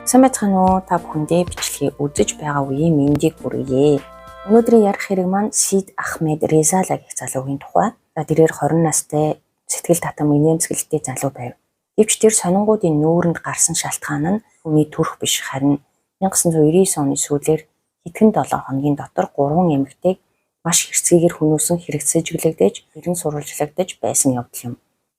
Сайн байцгаана уу? Та бүхэндээ бичлэгийг үзэж байгаа үеийн мэндийг хүргье. Өнөөдрийн ярих хэрэг маань Сид Ахмед Резала гэх залуугийн тухай. За, тэрээр 20 настай сэтгэл татам, инээмсэглэлтэй залуу байв. Гэвч тэр сонингуудын нүүрэнд гарсан шалтгаан нь түүний төрх биш, харин 1999 оны сүүлээр хэдхэн 7 хоногийн дотор 3 эмэгтэйг маш хэрцгийгээр хүнүүсэн хэрэгцээжиглэгдэж, эрен сурвалжлагдаж байсан явдал юм.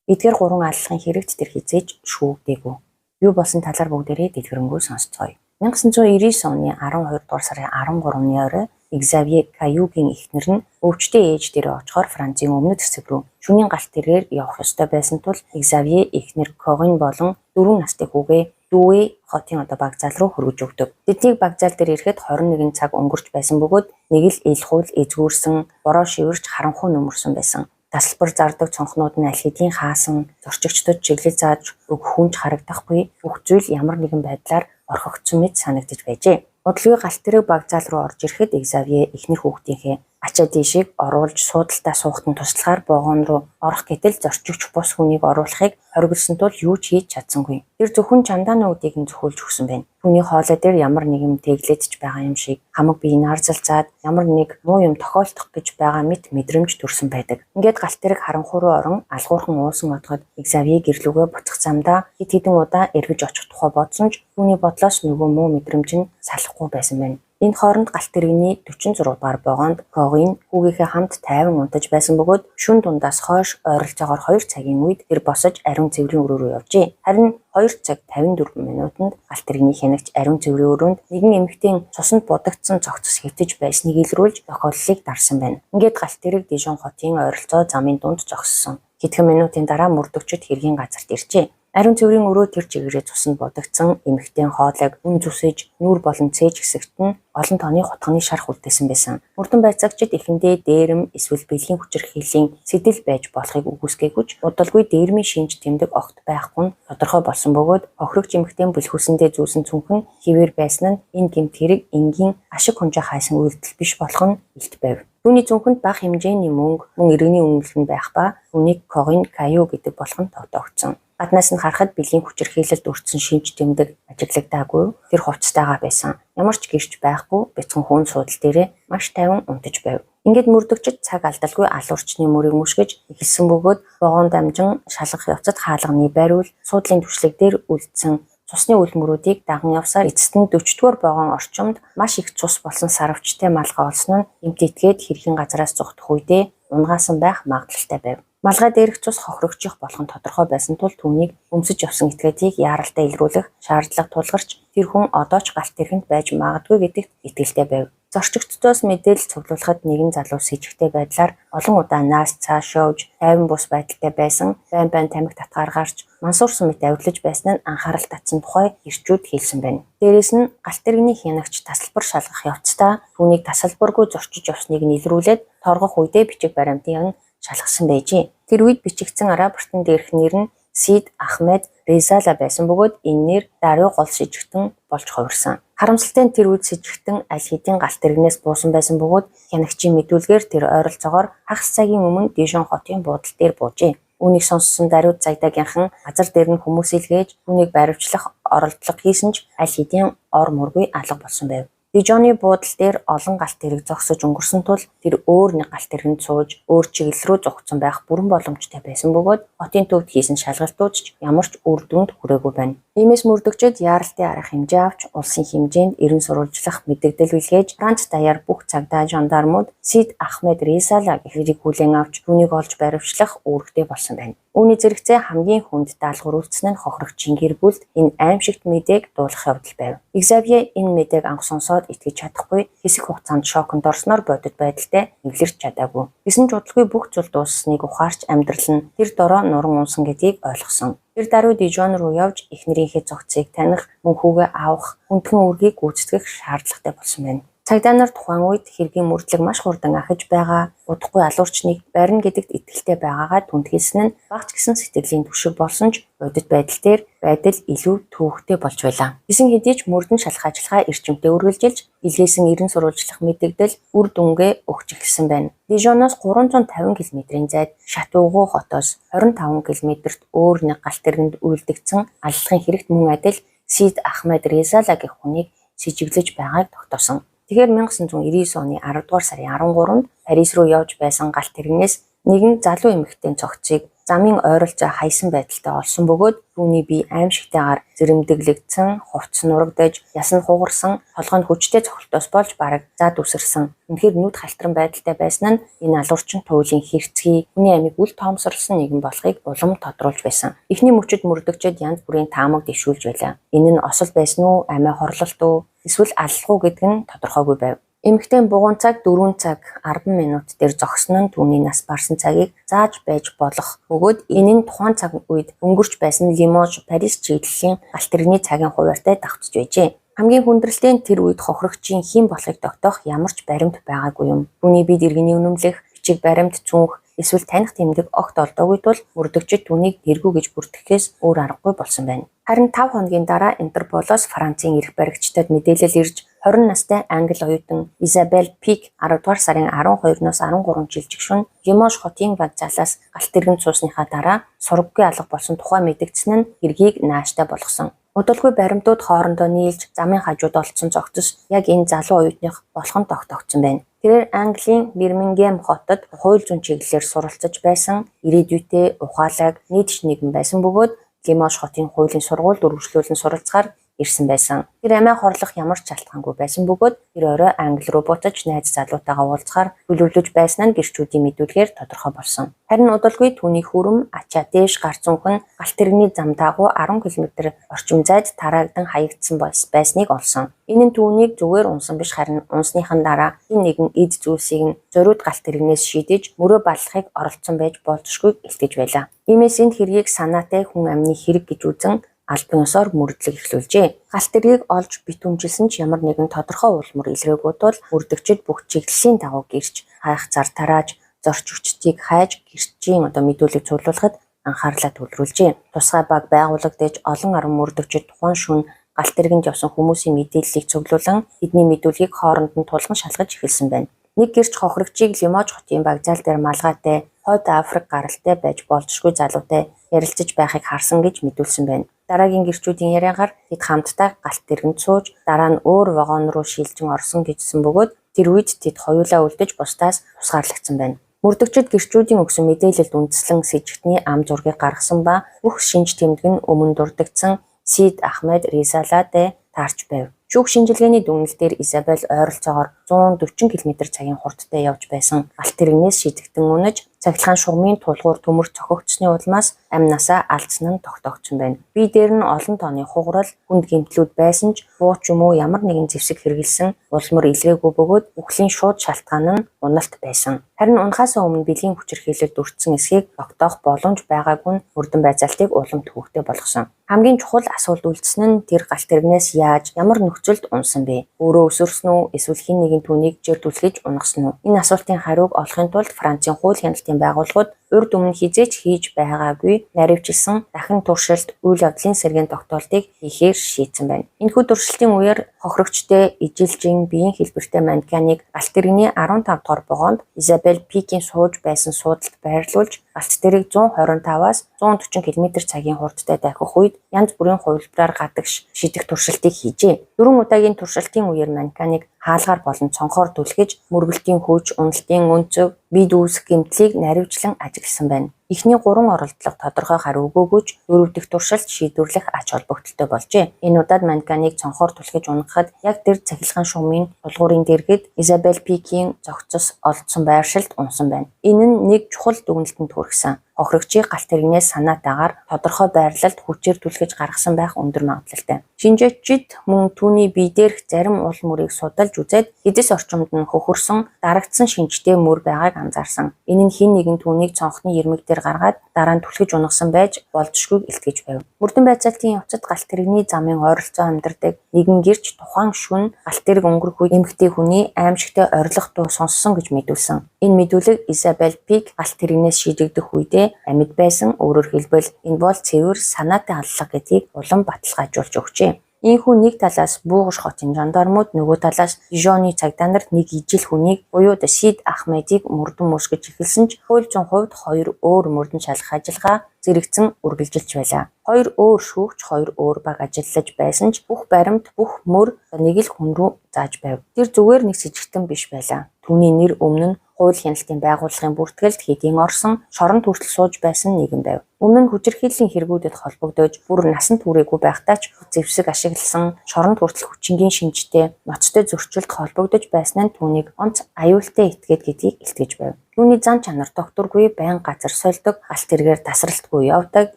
Эдгээр гурван аллахын хэрэгт тэр хэзээ ч шүүгдээгүй. Юу болсон талаар бүгдээрээ дэлгэрэнгүй сонсоцгооё. 1999 оны 12 дугаар сарын 13-ны орой Экзавье Каюгийн эхнэр нь өвчтөй ээж дээрээ очихоор Францын өмнөд хэсэг рүү шөнийн галт тэргээр явах ёстой байсан тул Экзавье эхнэр Корин болон 4 настай хүүгээ Дүүэ хотын одоо вокзал руу хөргөж өгдөг. Тэднийг вокзал дээр ирэхэд 21 цаг өнгөрч байсан бөгөөд нэг л ил хууль эзгүүрсэн, бороо шивэрч, харанхуй нөмөрсөн байсан. Тасалбар зардаг цонхнууд нь аль хэдийн хаасан, зорчигчдод чиглэл зааж өгөх хүн ч харагдахгүй, бүх зүйл ямар нэгэн байдлаар орхигдсон мэт санагдаж байжээ. Удалгүй галт тэрэг вокзал руу орж ирэхэд Экзавье эхнэр хүүхдийнхээ ачаа тийшийг оруулж суудалдаа суухад нь туслахаар вагон руу орох гэтэл зорчигч бус хүнийг оруулахыг хориглосон тул юу ч хийж чадсангүй. Тэр зөвхөн чемодануудыг нь зөхиулж өгсөн байна. Түүний хоолой дээр ямар нэгэн тэглээд ч байгаа юм шиг, хамаг бие наазалцаад ямар нэг муу юм тохиолдох гэж байгаа мэт мэдрэмж төрсөн байдаг. Ингээд галт тэрэг харанхуй руу орон алгуурхан уусан отгод Экзавье гэрлүүгээ буцах замдаа хэд хэдэн удаа эргэж очих тухай бодсон ч түүний бодлоос нөгөө муу мэдрэмж нь салахгүй байсан байна. Энэ хооронд галт тэрэгний 46 дугаар вагонд Корин хүүгийнхээ хамт тайван унтаж байсан бөгөөд шөнө дундаас хойш ойролцоогоор 2 цагийн үед тэр босож ариун цэврийн өрөө рүү явжээ. Харин 2 цаг 54 минутанд галт тэрэгний хянагч ариун цэврийн өрөөнд нэгэн эмэгтэйн цуснд будагдсан цогцос хэвтэж байсныг илрүүлж тохиолдлыг дарсан байна. Ингээд галт тэрэг Дижон хотын ойролцоо замын дунд зогссон. Хэдхэн минутын дараа мөрдөгчид хэргийн газарт иржээ. Ариун цэврийн өрөө тэр чигээрээ цуснд будагдсан эмэгтэйн хоолойг үн зүсэж, нүүр болон цээж хэсэгт нь олон тооны хутганы шарх үлдээсэн байсан. Мөрдөн байцаагчид эхэндээ дээрэм эсвэл бэлгийн хүчирхийллийн сэдэл байж болохыг үгүйсгээгүй ч удалгүй дээрмийн шинж тэмдэг огт байхгүй нь тодорхой болсон бөгөөд хохирогч эмэгтэйн бэлхүүсэндээ зүүсэн цүнх нь хэвээр байсан нь энэ гэмт хэрэг энгийн ашиг хунжаа хайсан үйлдэл биш болох нь илт байв. Түүний цүнхэнд бага хэмжээний мөнгө, мөн иргэний үнэмлэх нь байх ба түүнийг Корин Каю гэдэг болох нь тогтоогдсон. Гаднаас нь харахад бэлгийн хүчирхийлэлд өртсөн шинж тэмдэг ажиглагдаагүй, тэр хувцастайгаа байсан. Ямар ч гэрч байхгүй, бяцхан хүн суудал дээрээ маш тайван унтаж байв. Ингээд мөрдөгчид цаг алдалгүй алуурчны мөрийг мөшгөж эхэлсэн бөгөөд вагон дамжин шалгах явцад хаалганы байруул суудлын түшлэг дээр үлдсэн цусны үл мөрүүдийг даган явсаар эцэст нь 40-р вагон орчимд маш их цус болсон сарвчтай малгай олсон нь гэмт этгээд хэргийн газараас зугтах үедээ унагаасан байх магадлалтай байв. Малгай дээрх цус хохирогчих болох нь тодорхой байсан тул түүнийг өмсөж явсан этгээдийг яаралтай илрүүлэх шаардлага тулгарч тэр хүн одоо ч галт тэргэнд байж магадгүй гэдэгт итгэлтэй байв. Зорчигчдоос мэдээлэл цуглуулахад нэгэн залуу сэжигтэй байдлаар олон удаа наас цааш шовж, тайван бус байдалтай байсан, байн байн тамхи татгаар гарч мансуурсан мэт авирлаж байсан нь анхаарал татсан тухай эрчүүд хэлсэн байна. Дээрээс нь галт тэрэгний хянагч тасалбар шалгах явцдаа түүнийг тасалбаргүй зорчиж явсныг нь илрүүлээд торгох үедээ бичиг баримтыг нь шалгасан байжээ. Тэр үед бичигдсэн рапортон дээрх нэр нь Сид Ахмед Резала байсан бөгөөд энэ нэр даруй гол сэжигтэн болж хувирсан. Харамсалтай нь тэр үед сэжигтэн аль хэдийн галт тэрэгнээс буусан байсан бөгөөд хянагчийн мэдүүлгээр тэр ойролцоогоор хагас цагийн өмнө Дижон хотын буудал дээр буужээ. Үүнийг сонссон даруй цагдаагийнхан газар дээр нь хүмүүс илгээж түүнийг баривчлах оролдлого хийсэн ч аль хэдийн ор мөргүй алга болсон байв. Дижоны буудал дээр олон галт тэрэг зогсож өнгөрсөн тул тэр өөр нэг галт тэргэнд сууж өөр чиглэл рүү зугтсан байх бүрэн боломжтой байсан бөгөөд хотын төвд хийсэн шалгалтууд ч ямар ч үр дүнд хүрээгүй байна. Иймээс мөрдөгчид яаралтай арга хэмжээ авч улсын хэмжээнд эрен сурвалжлах мэдэгдэл бэлгээж Франц даяар бүх цагдаа жандармууд Сид Ахмед Резала гэх хэрийг хүлээн авч түүнийг олж баривчлах үүрэгтэй болсон байна. Үүний зэрэгцээ хамгийн хүнд даалгавар үлдсэн нь хохирогчийн гэр бүлд энэ аймшигт мэдээг дуулах явдал байв. Экзавье энэ мэдээг анх сонсоод итгэж чадахгүй хэсэг хугацаанд шоконд орсноор бодит байдалтай эвлэрч чадаагүй. Гэсэн ч удалгүй бүх зүйл дууссаныг ухаарч амьдрал нь тэр дороо нуран унсан гэдгийг ойлгосон. Тэр даруй Дижон руу явж эхнэрийнхээ цогцыг таних, мөн хүүгээ авах, хүндхэн үүргийг гүйцэтгэх шаардлагатай болсон байна. Цагдаа нар тухайн үед хэргийн мөрдлөг маш хурдан ахиж байгаа, удахгүй алуурчныг барина гэдэгт итгэлтэй байгаагаа түнд хэлсэн нь бага ч гэсэн сэтгэлийн түшиг болсон ч бодит байдал дээр байдал илүү төвөгтэй болж байлаа. Гэсэн хэдий ч мөрдөн шалах ажиллагаа эрчимтэй үргэлжилж, илгээсэн эрен сурвалжлах мэдэгдэл үр дүнгээ өгч эхэлсэн байна. Дижоноос 350 км-ийн зайд Шатуугу хотоос 25 км-т өөр нэг галт тэргэнд үйлдэгдсэн аллахын хэрэгт мөн адил Сид Ахмед Резала гэх хүнийг сэжиглэж байгааг тогтоосон. Тэгэхээр 1999 оны 10 дугаар сарын 13-нд Парис руу явж байсан галт тэрэгнээс нэгэн залуу эмэгтэй цогцыг замын ойролцоо хайсан байдалтай олсон бөгөөд түүний бие аимшигтайгаар зэрэмдэглэгдсэн, хувцас нурагдаж, яс нь хугарсан, толгой нь хүчтэй цохилтоос болж бараг зад үсэрсэн. Үнэхээр нүд халтран байдалтай байсан нь энэ алуурчин туйлын хэрцгий, хүний амийг үл тоомсорлсон нэгэн болохыг улам тодруулж байсан. Эхний мөчид мөрдөгчид янз бүрийн таамаг дэвшүүлж байлаа. Энэ нь осол байсан уу, амиа хорлолт уу, эсвэл аллах уу гэдэг нь тодорхойгүй байв. Эмэгтэй бугуун цаг 4 цаг 10 минут дээр зогсон нь түүний нас барсан цагийг зааж байж болох бөгөөд энэ нь тухайн цаг үед өнгөрч байсан Лимож Парис чиглэлийн галт тэрэгний цагийн хуваарьтай давхцаж байжээ. Хамгийн хүндрэлтэй нь тэр үед хохирогчийн хэн болохыг тогтоох ямар ч баримт байгаагүй юм. Түүний бид иргэний үнэмлэх, бичиг баримт, цүнх эсвэл таних тэмдэг огт олдоогүй тул мөрдөгчид түүнийг тэргүй гэж бүртгэхээс өөр аргагүй болсон байна. Харин 5 хоногийн дараа Интерполоос Францын эрх баригчдад мэдээлэл ирж 20 настай англи оюутан Изабель Пик 10 дугаар сарын 12-ноос 13 жилжих шөнө Лимож хотын вокзалаас галт тэргэнд суусныхаа дараа сураггүй алга болсон тухай мэдэгдсэн нь хэргийг нааштай болгосон. Удалгүй баримтууд хоорондоо нийлж замын хажууд олдсон цогцос яг энэ залуу оюутных болох нь тогтоогдсон байна. Тэрээр Английн Бирмингем хотод хууль зүйн чиглэлээр суралцаж байсан, ирээдүйдээ ухаалаг нийтч нэгэн байсан бөгөөд Лимож хотын хуулийн сургуульд үргэлжлүүлэн суралцахаар ирсэн байсан. Тэр амиа хорлох ямар ч шалтгаангүй байсан бөгөөд тэр орой Англи руу буцаж найз залуутайгаа уулзахаар төлөвлөж байсан нь гэрчүүдийн мэдүүлгээр тодорхой болсон. Харин удалгүй түүний хүрм ачаа дээш гарц цүнх нь галт тэрэгний зам дагуу 10 км орчим зайд тараагдан хаягдсан байсныг олсон. Энэ нь түүнийг зүгээр унсан биш, харин унсныхан дараа хэн нэгэн эд зүйлсийг нь зориуд галт тэрэгнээс шидэж мөрөө баллахыг оролдсон байж болзошгүйг илтгэж байлаа. Иймээс энэ хэргийг санаатай хүн амны хэрэг гэж үзэн албан ёсоор мөрдлөг эхлүүлжээ. Галт тэргийг олж битүүмжилсэн ч ямар нэгэн тодорхой улмөр илрээгүй тул мөрдөгчид бүх чиглэлийн дагуу гэрч хайх зар тарааж, зорчигчдыг хайж гэрчийн одоо мэдүүлэг цуглуулахад анхаарлаа төвлөрүүлжээ. Тусгай баг байгуулагдаж олон арван мөрдөгчид тухайн шөнө галт тэргэнд явсан хүмүүсийн мэдээллийг цуглуулан тэдний мэдүүлгийг хооронд нь тулган шалгаж эхэлсэн байна. Нэг гэрч хохирогчийг Лимож хотын вокзал дээр малгайтай Хойд Африк гаралтай байж болзошгүй залуутай ярилцаж байхыг харсан гэж мэдүүлсэн байна. Дараагийн гэрчүүдийн яриагаар тэд хамтдаа галт тэргэнд сууж дараа нь өөр вагон руу шилжин орсон гэжсэн бөгөөд тэр үед тэд хоёулаа үлдэж бусдаас тусгаарлагдсан байна. Мөрдөгчид гэрчүүдийн өгсөн мэдээлэлд үндэслэн сэжигтний ам зургийг гаргасан ба бүх шинж тэмдэг нь өмнө дурддагдсан Сид Ахмед Ризаладе таарч байв. Шүүх шинжилгээний дүгнэлтээр дээр Изабель ойролцоогоор 140 км цагийн хурдтай явж байсан. Галт тэрэгнээс шидэгдэн унаж, цахилгаан шугамын тулгуур төмөр цохигдсоны улмаас амь насаа алдсан нь тогтоогдсон байна. Бие дээр нь олон тооны хугарал, хүнд гэмтлүүд байсан ч буу ч юм уу ямар нэгэн зэвсэг хэрэглэсэн улмөр илрээгүй бөгөөд үхлийн шууд шалтгаан нь уналт байсан. Харин унахаасаа өмнө бэлгийн хүчирхийлэлд өртсөн эсхийг тогтоох боломж байгаагүй нь мөрдөн байцаалтыг улам төвөгтэй болгосон. Хамгийн чухал асуулт үлдсэн нь тэр галт тэрэгнээс яаж, ямар нөхцөлд унсан бэ? Өөрөө өсөрсөн үү? Эсвэл хэн нэгэн түүнийг жир түлхэж унагсан уу? Энэ асуултын хариуг олохын тулд Францын хууль хяналтын байгууллагууд урд өмнө хэзээ ч хийж байгаагүй наривчилсан дахин туршилт үйл явдлын сэргээн тогтоолтыг хийхээр шийдсэн байна. Энэхүү туршилтын үеэр хохирогчтой ижилжин биеийн хэлбэртэй манекеныг галт тэрэгний 15 дугаар вагонд Изабель Пикийн сууж байсан суудалд байрлуулж галт тэрэг 125-аас 140 км цагийн хурдтай дахих үед янз бүрийн хувилбараар гадагш шидэх туршилтыг хийжээ. Дөрвөн удаагийн туршилтын үеэр манекеныг хаалгаар болон цонхоор түлхэж мөргөлтийн хүч, уналтын өнцөг, бие дүүсэх гэмтлийг наривчлан ажигласан байна. Эхний 3 оролдлого тодорхой хариу өгөөгүй ч дөрөв дэх туршилт шийдвэрлэх ач холбогдолтой болжээ. Энэ удаад манекеныг цонхоор түлхэж унагахад яг тэр цахилгаан шугамын тулгуурын дэргэд Изабель Пикийн зохицос олдсон байршилд унсан байна. Энэ нь нэг чухал дүгнэлтэнд хүргэсэн. Хохирогчийг галт тэрэгнээс санаатайгаар тодорхой байрлалд хүчээр түлхэж гаргасан байх өндөр магадлалтай. Шинжээчид мөн түүний бие дээрх зарим уул мөрийг судалж үзээд хэдэс орчимд нь хөхөрсөн, дарагдсан шинжтэй мөр байгааг анзаарсан. Энэ нь хэн нэгэн түүнийг цонхны ирмэг дээр гаргаад дараа нь түлхэж унагасан байж болзошгүйг илтгэж байв. Мөрдөн байцаалтын явцад галт тэрэгний замын ойролцоо амьдардаг нэгэн гэрч тухайн шөнө галт тэрэг өнгөрөх үед эмэгтэй хүний аимшигтай орилох дуу сонссон гэж мэдүүлсэн. Энэ мэдүүлэг Изабель Пик галт тэрэгнээс шидэгдэх үедээ амьд байсан. Өөрөөр хэлбэл энэ бол цэвэр санаатай аллага гэдгийг улам баталгаажуулж өгчээ. Ийхүү нэг талаас Буугаш хотын жандармууд, нөгөө талаас Дижоны цагдаа нар нэг ижил хүнийг буюу Сид Ахмедийг мөрдөн мөсгөж эхэлсэн ч хууль зүйн хувьд хоёр өөр мөрдөн шалгах ажиллагаа зэрэгцэн үргэлжилж байлаа. Хоёр өөр шүүгч, хоёр өөр баг ажиллаж байсан ч бүх баримт, бүх мөр нэг л хүн рүү зааж байв. Тэр зүгээр нэг сэжигтэн биш байлаа. Түүний нэр өмнө нь хууль хяналтын байгууллагын бүртгэлд хэдийн орсон, шоронд хүртэл сууж байсан нэгэн байв. Өмнө нь хүчирхийллийн хэрэгүүдэд холбогдож, бүр насан туршаагүй байхдаа ч зэвсэг ашигласан, шоронд хүртэл хүчингийн шинжтэй, ноцтой зөрчилд холбогдож байсан нь түүнийг онц аюултай этгээд гэдгийг илтгэж байв. Түүний зан чанар тогтворгүй, байн газар сольдог, галт тэргээр тасралтгүй явдаг.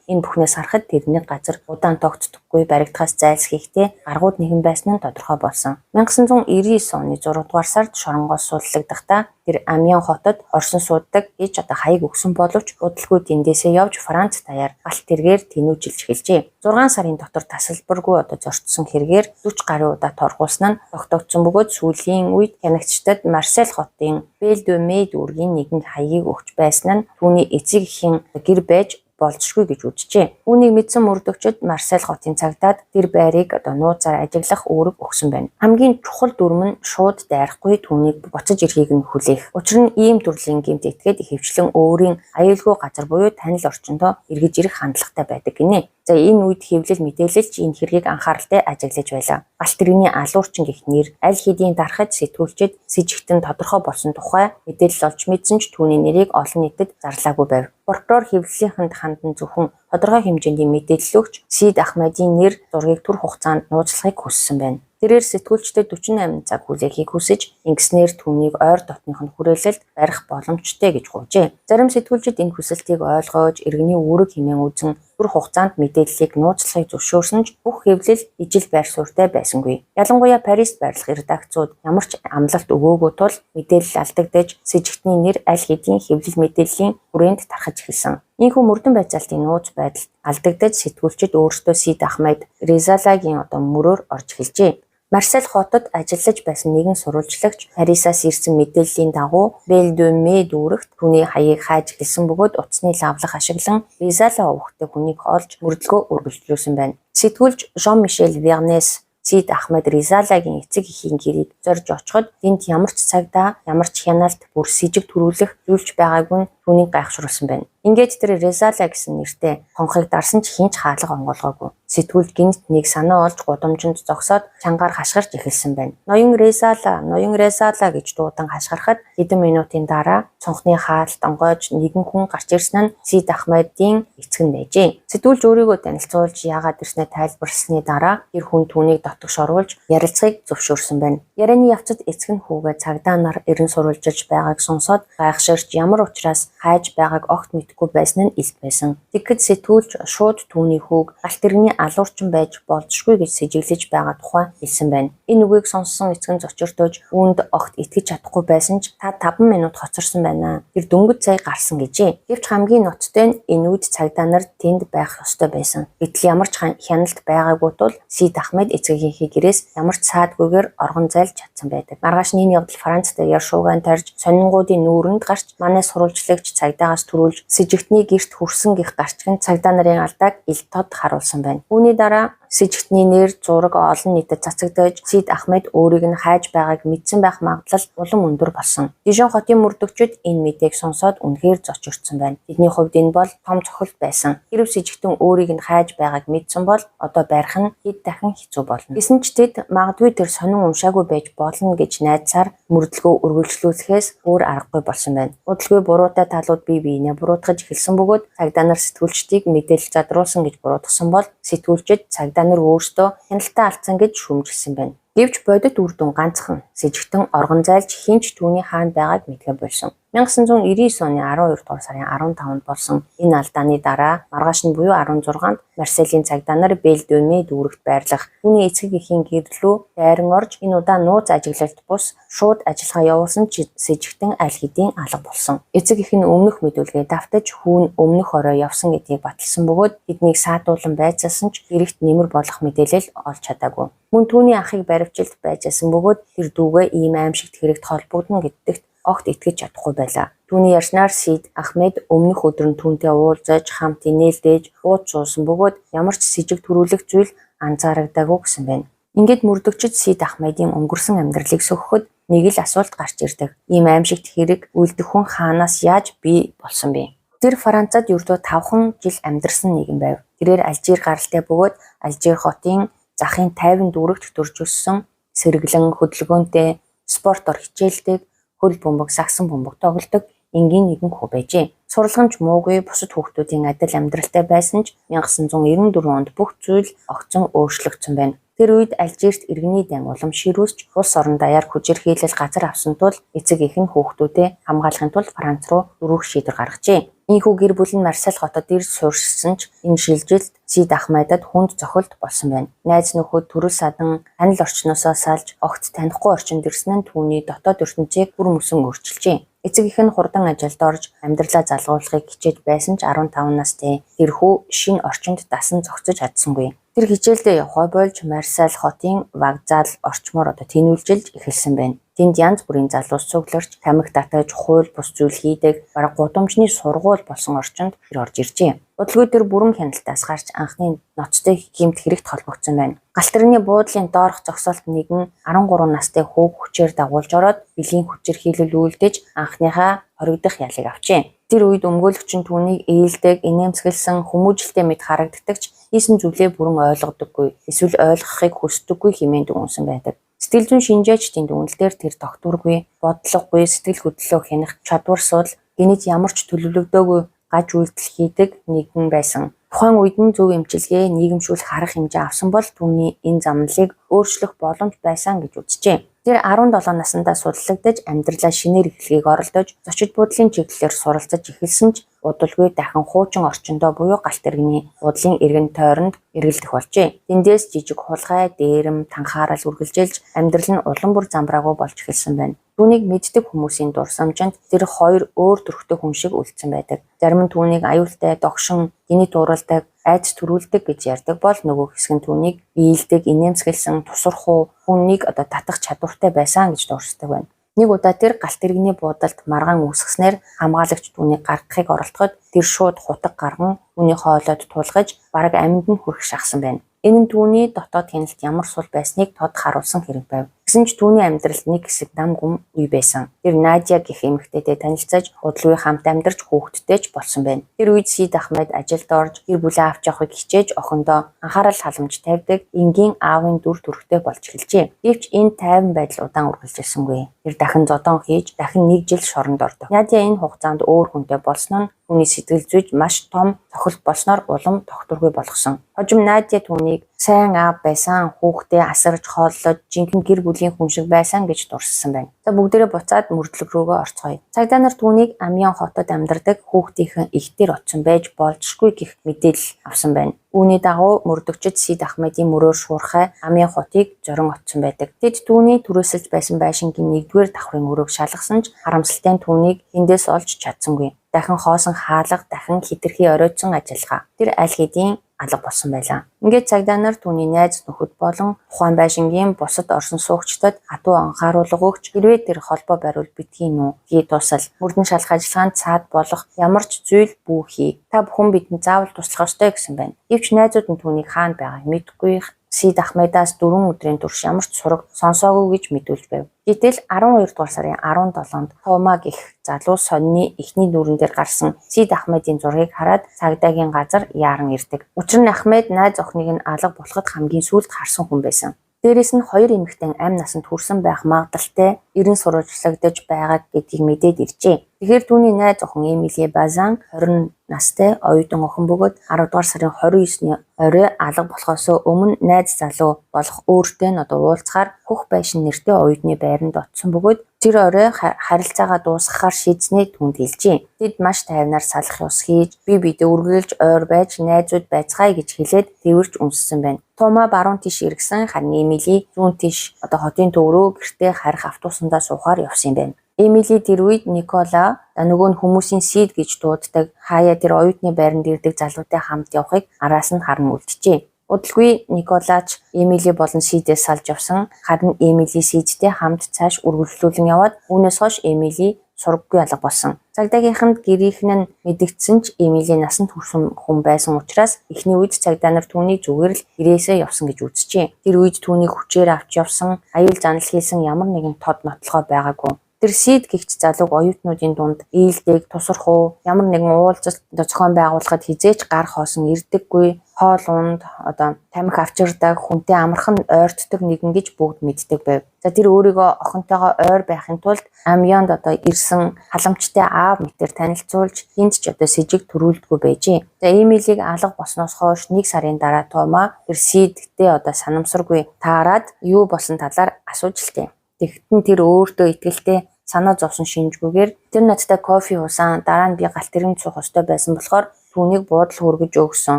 Энэ бүхнээс харахад тэрний газар удаан тогтдоггүй, баригдахаас зайлсхийхтэй гаргууд нэгэн байсан нь тодорхой болсон. 1999 оны 6 дугаар сард шоронгоос сууллагдахдаа тэр Амьян хотод орсон суудаг гэж одоо хаяг өгсөн боловч удалгүй тэндээсээ явж Франц даяар галт тэргээр тэнүүжилж эхэлжээ. 6 сарын дотор тасалбаргүй одоо зөрчсөн хэрэгээр 40 гаруй удаа торгуулсан нь тогтогдсон бөгөөд сүүлийн үед хянагчдад Марсель хотын Бел-де-Мэ дүүргийн нэгэн хаягийг өгч байсан нь түүний эцэг эхийн гэр байж болзошгүй гэж үзжээ. Үүнийг мэдсэн мөрдөгчид Марсель хотын цагдаад тэр байрыг одоо нууцаар ажиглах үүрэг өгсөн байна. Хамгийн чухал дүрэм нь шууд дайрахгүй түүнийг буцаж ирэхийг нь хүлээх. Учир нь ийм төрлийн гэмт этгээд ихэвчлэн өөрийн аюулгүй газар буюу танил орчиндөө эргэж ирэх хандлагатай байдаг гинэ. За энэ үед хэвлэл мэдээлэлч энэ хэргийг анхааралтай ажиглаж байлаа. Галт тэрэгний алуурчин гэх нэр аль хэдийн дарахад сэтгүүлчид сэжигтэн тодорхой болсон тухай мэдээлэл олж мэдсэн ч түүний нэрийг олон нийтэд зарлаагүй байв. Прокурор хэвлэлийнхэнд хандан зөвхөн тодорхой хэмжээний мэдээлэл өгч Сид Ахмадийн нэр зургийг түр хугацаанд нууцлахыг хүссэн байна. Тэрээр сэтгүүлчдэд 48 цаг хүлээхийг хүсэж, ингэснээр түүнийг ойр дотных нь хүрээлэлд барих боломжтой гэж гуйжээ. Зарим сэтгүүлчид энэ хүсэлтийг ойлгож, иргэний үүрэг хэмээн үзэн түр хугацаанд мэдээллийг нууцлахыг зөвшөөрсөн ч бүх хэвлэл ижил байр суурьтай байсангүй. Ялангуяа Парист байрлах редакцууд ямар ч амлалт өгөөгүй тул мэдээлэл алдагдаж, сэжигтний нэр аль хэдийн хэвлэл мэдээллийн хүрээнд тархаж эхэлсэн. Ийхүү мөрдөн байцаалтын нууц байдал алдагдаж, сэтгүүлчид өөрсдөө Сид Ахмед Резалагийн одоо мөрөөр орж эхэлжээ. Марсель хотод ажиллаж байсан нэгэн сурвалжлагч Парисаас ирсэн мэдээллийн дагуу Бел-де-Мэ дүүрэгт түүний хаягийг хайж эхэлсэн бөгөөд утасны лавлах ашиглан Резала овогтой хүнийг олж мөрдлөгөө үргэлжлүүлсэн байна. Сэтгүүлч Жон-Мишель Вернес Сид Ахмед Резалагийн эцэг эхийн гэрийг зорж очиход тэнд ямар ч цагдаа, ямар ч хяналт, бүр сэжиг төрүүлэх зүйлч байгаагүй нь түүнийг гайхшруулсан байна. Ингээд тэр Резала гэсэн нэртэй хонхыг дарсан ч хэн ч хаалга онгойлгоогүй. Сэтгүүлд гэнэт нэг санаа олж гудамжинд зогсоод чангаар хашгирч эхэлсэн байна. "Ноён Резала, ноён Резала" гэж дуудан хашгирахад хэдэн минутын дараа цонхны хаалт онгойж нэгэн хүн гарч ирсэн нь Сид Ахмедийн эцэг нь байжээ. Сэтгүүлч өөрийгөө танилцуулж яагаад ирснээ тайлбарласны дараа тэр хүн түүнийг дотогш оруулж ярилцахыг зөвшөөрсөн байна. Ярианы явцад эцэг нь хүүгээ цагдаа нар эрен сурвалжилж байгааг сонсоод гайхширч ямар учраас хайж байгааг огт мэдэхгүй байсан нь илт байсан. Тэгэхэд сэтгүүлч шууд түүний хүүг галт тэрэгний алуурчин байж болзошгүй гэж сэжиглэж байгаа тухай хэлсэн байна. Энэ үгийг сонссон эцэг нь зочиртож үүнд огт итгэж чадахгүй байсан ч та 5 минут хоцорсон байна. Тэр дөнгөж сая гарсан гэжээ. Гэвч хамгийн ноцтой нь энэ үед цагдаа нар тэнд байх ёстой байсан. Гэтэл ямар ч хяналт байгаагүй тул Сид Ахмед эцэгийнхээ гэрээс ямар ч саадгүйгээр оргон зайлж чадсан байдаг. Маргааш нь энэ явдал Франц даяар шуугиан тарьж сонингуудын нүүрэнд гарч манай сурвалжлагч цагдаагаас түрүүлж сэжигтний гэрт хүрсэн гэх гарчиг нь цагдаа нарын алдааг ил тод харуулсан байна. Үүний дараа сэжигтний нэр зураг олон нийтэд цацагдаж Сид Ахмед өөрийг нь хайж байгааг мэдсэн байх магадлал улам өндөр болсон. Дижон хотын мөрдөгчид энэ мэдээг сонсоод үнэхээр зочирдсон байна. Тэдний хувьд энэ бол том цохилт байсан. Хэрэв сэжигтэн өөрийг нь хайж байгааг мэдсэн бол одоо барих нь хэд дахин хэцүү болно. Гэсэн ч тэд магадгүй тэр сонин уншаагүй байж болно гэж найдсаар мөрдлөгөө үргэлжлүүлэхээс өөр аргагүй болсон байна. Удалгүй буруутай талууд бие биенээ буруутгаж эхэлсэн бөгөөд цагдаа нар сэтгүүлчдийг мэдээлэл задруулсан гэж буруутгасан бол сэтгүүлчид цагдаа нар өөрсдөө хяналтаа алдсан гэж шүүмжилсэн байна. Гэвч бодит үр дүн ганцхан сэжигтэн оргон зайлж хэн ч түүний хаана байгааг мэдгээ болсон. 1999 оны 12 дугаар сарын 15-нд болсон энэ алдааны дараа маргааш нь буюу 16-нд Марселийн цагдаа нар Бел-де-Мэ дүүрэгт байрлах түүний эцэг эхийн гэр лүү дайран орж энэ удаа нууц ажиглалт бус шууд ажиллагаа явуулсан ч сэжигтэн аль хэдийн алга болсон. Эцэг эх нь өмнөх мэдүүлгээ давтаж хүү нь өмнөх орой явсан гэдгийг баталсан бөгөөд тэднийг саадуулан байцаасан ч эрэгт нэмэр болох мэдээлэл олж чадаагүй. Мөн түүний ахыг баривчилд байжсэн бөгөөд тэр дүүгээ ийм аимшигт хэрэгт холбогдоно гэдэгт огт итгэж чадахгүй байлаа. Түүний ярьснаар Сид Ахмед өмнөх өдөр нь түүнтэй уулзаж хамт инээлдэж ууж суусан бөгөөд ямар ч сэжиг төрүүлэх зүйл анзаарагдаагүй гэсэн байна. Ингээд мөрдөгчид Сид Ахмедийн өнгөрсөн амьдралыг сөхөхөд нэг л асуулт гарч ирдэг. Ийм аимшигт хэрэг үйлдэх хүн хаанаас яаж бий болсон бэ? Тэр Францад ердөө 5 жил амьдарсан нэгэн байв. Тэрээр Алжир гаралтай бөгөөд Алжир хотын захын 50 дүүрэгт төрж өссөн, сэргэлэн хөдөлгөөнтэй, спортоор хичээлдэг, хөл бөмбөг, сагсан бөмбөг тоглодог энгийн нэгэн хүү байжээ. Сурлагын ч муугүй бусад хүүхдүүдийн адил амьдралтай байсан ч 1994 онд бүх зүйл огцон өөрчлөгдсөн байна. Тэр үед Алжирт иргэний дан улам ширүүсч улс орон даяар хүчирхийлэл газар авсан тул эцэг эх нь хүүхдүүдээ хамгаалахын тулд Франц руу дөрвөх шийдвэр гаргажээ. Ийнхүү гэр бүл нь Марсель хотод ирж суурьшсан ч энэ шилжилт Сид Ахмедад хүнд цохилт болсон байна. Найз нөхөд төрөл садан танил орчноосоо салж огт танихгүй орчинд ирсэн нь түүний дотоод ертөнцийг бүр мөсөн өөрчилжээ. Эцэг эх нь хурдан ажилд орж амьдралаа залгуулахыг хичээж байсан ч 15 настай тэрхүү шинэ орчинд дасан зохицож чадсангүй. Тэр хичээлдээ явахаа болж Марсель хотын вокзал орчмоор одоо тэнүүлжилж эхэлсэн байна. Тэнд янз бүрийн залуус цугларч, тамхи татаж, хууль бус зүйл хийдэг, бараг гудамжны сургууль болсон орчинд тэр орж иржээ. Удалгүй тэр бүрэн хяналтаас гарч анхны ноцтой гэмт хэрэгт холбогдсон байна. Галт тэрэгний буудлын доорх зогсоолт нэгэн 13 настай хүүг хүчээр дагуулж ороод бэлгийн хүчирхийлэл үйлдэж анхныхаа хоригдох ялыг авчээ. Тэр үед өмгөөлөгч нь түүнийг ээлдэг, инээмсэглэсэн, хүмүүжлтэй мэт харагддаг ч хийсэн зүйлээ бүрэн ойлгодоггүй, эсвэл ойлгохыг хүсдэггүй хэмээн дүгнэсэн байдаг. Сэтгэл зүйн шинжээчдийн дүгнэлтээр тэр тогтворгүй, бодлогогүй, сэтгэл хөдлөлөө хянах чадвар сул, гэнэт ямар ч төлөвлөгдөөгүй гаж үйлдэл хийдэг нэгэн байсан. Тухайн үед нь зөв эмчилгээ, нийгэмшүүлэх арга хэмжээ авсан бол түүний энэ замналыг өөрчлөх боломж байсан гэж үзжээ. Тэр 17 насандаа судлагдаж амьдралаа шинээр эхлэхийг оролдож, зочид буудлын чиглэлээр суралцаж эхэлсэн ч удалгүй дахин хуучин орчиндөө буюу галт тэрэгний буудлын эргэн тойронд эргэлдэх болжээ. Тэндээс жижиг хулгай, дээрэм, танхаарал үргэлжилж амьдрал нь улам бүр замбраагүй болж эхэлсэн байна. Түүнийг мэддэг хүмүүсийн дурсамжинд тэр хоёр өөр төрхтэй хүн шиг үлдсэн байдаг. Зарим нь түүнийг аюултай, догшин, гэнэт ууралдаг, айдас төрүүлдэг гэж ярьдаг бол нөгөө хэсэг нь түүнийг ийЛдэг, инээмсэглэсэн, тусархуу, хүнийг одоо татах чадвартай байсан гэж дурсдаг байна. Нэг удаа тэр галт тэрэгний буудалд маргаан үүсгэснээр хамгаалагч түүнийг гаргахыг оролдоход тэр шууд хутаг гарган түүний хоолойд тулгаж бараг амьд нь хүрэх шахсан байна. Энэ нь түүний дотоод хяналт ямар сул байсныг тод харуулсан хэрэг байв. Гэсэн ч түүний амьдралд нэг хэсэг нам гүм үе байсан. Тэр Надя гэх эмэгтэйтэй танилцаж, удалгүй хамт амьдарч хүүхэдтэй ч болсон байна. Тэр үед Сид Ахмед ажилд орж, гэр бүлээ авч явахыг хичээж охиндоо анхаарал халамж тавьдаг энгийн аавын дүр төрхтэй болж эхэлжээ. Гэвч энэ тайван байдал удаан үргэлжилсэнгүй. Тэр дахин зодон хийж, дахин нэг жил шоронд ордог. Надя энэ хугацаанд өөр хүнтэй болсон нь түүний сэтгэл зүйд маш том цохилт болсноор улам тогтворгүй болгосон. Хожим Надя түүнийг сайн аав байсан, хүүхдээ асарч хооллож, жинхэнэ гэр бүлийн хүн шиг байсан гэж дурссан байна. За бүгдээрээ буцаад мөрдлөг рүүгээ орцгоё. Цагдаа нар түүнийг Амьян хотод амьдардаг хүүхдийнхэн ихтер очсон байж болзошгүй гэх мэдээлэл авсан байна. Үүний дагуу мөрдөгчид Сид Ахмедийн мөрөөр шуурхай Амьян хотыг зорин очсон байдаг. Тэд түүний түрээсэлж байсан байшингийн 1-р давхрын өрөөг шалгасан ч харамсалтай нь түүнийг тэндээс олж чадсангүй. Дахин хоосон хаалга, дахин хэтэрхий оройтсон ажиллагаа. Тэр аль хэдийн алга болсон байлаа. Ингээд цагдаа нар түүний найз нөхөд болон тухайн байшингийн бусад орсон суугчдад хатуу анхааруулга өгч хэрвээ тэр холбоо бариул битгий нүү, хий тусал, мөрдөн шалах ажиллагаанд цаад болох ямар ч зүйл бүү хий. Та бүхэн бидэнд заавал туслах ёстой гэсэн байна. Гэвч найзууд нь түүнийг хаана байгааг мэдэхгүй. Сид Ахмедаас 4 өдрийн турш ямар ч сураг сонсоогүй гэж мэдүүлж байв. Гэтэл 12 дугаар сарын 17-нд Тома гэх залуу сонины эхний нүүрэн дээр гарсан Сид Ахмедийн зургийг хараад цагдаагийн газар яаран ирдэг. Учир нь Ахмед найз охиныг нь алга болоход хамгийн сүүлд харсан хүн байсан. Дээрээс нь хоёр эмэгтэй амь насанд хүрсэн байх магадлалтай эрен сурвалжлагдаж байгааг гэдгийг мэдээд иржээ. Тэгэхээр түүний найз охин Эмили Базан 20 настай оюутан охин бөгөөд 10 дугаар сарын 29-ний орой алга болохоос өмнө найз залуу болох өөртөө нь одоо уулзахаар хөх байшин нэртэй оюутны байранд очсон бөгөөд тэр орой харилцаагаа дуусгахаар шийдсэнийг түүнд хэлжээ. Тэд маш тайвнаар салах ёс хийж, бие биедээ үргэлж ойр байж найзууд байцгаая гэж хэлээд тэвэрч үнссэн байна. Тома баруун тийш эргэсэн, харин Эмили зүүн тийш одоо хотын төв рүү гэртээ харих автобусандаа суухаар явсан юм байна. Эмили тэр үед Никола нөгөө нь хүмүүсийн Сид гэж дууддаг хаяа тэр оюутны байранд ирдэг залуутай хамт явахыг араас нь харан үлджээ. Удалгүй Николач Эмили болон Сидээс салж явсан. Харин Эмили Сидтэй хамт цааш үргэлжлүүлэн яваад үүнээс хойш Эмили сураггүй алга болсон. Цагдаагийнханд гэрийнхэн нь мэдэгдсэн ч Эмили насанд хүрсэн хүн байсан учраас эхний үед цагдаа нар түүнийг зүгээр л гэрээсээ явсан гэж үзжээ. Тэр үед түүнийг хүчээр авч явсан, аюул занал хийсэн ямар нэгэн тод нотлохоо байгаагүй. Тэр Сид гэгч залууг оюутнуудын дунд ийдэг, тусрах уу, ямар нэгэн уулзалт зохион байгуулахад хэзээ ч гар хоосон ирдэггүй, хоол унд одоо тамхи авчирдаг, хүнтэй амархан ойртдог нэгэн гэж бүгд мэддэг байв. За тэр өөрийгөө охинтойгоо ойр байхын тулд Амьянд одоо ирсэн халамжтай аав мэтэр танилцуулж хэнд ч одоо сэжиг төрүүлдэггүй байжээ. За Эмилийг алга болсноос хойш 1 сарын дараа Тома тэр Сидтэй одоо санамсаргүй таарад юу болсон талаар асууж л тээ. Тэгтэн тэр өөртөө итгэлтэй санаа зовсон шинжгүйгээр тэр надтай кофе уусан, дараа нь би галт тэргэнд суух ёстой байсан болохоор түүнийг буудал хүргэж өгсөн.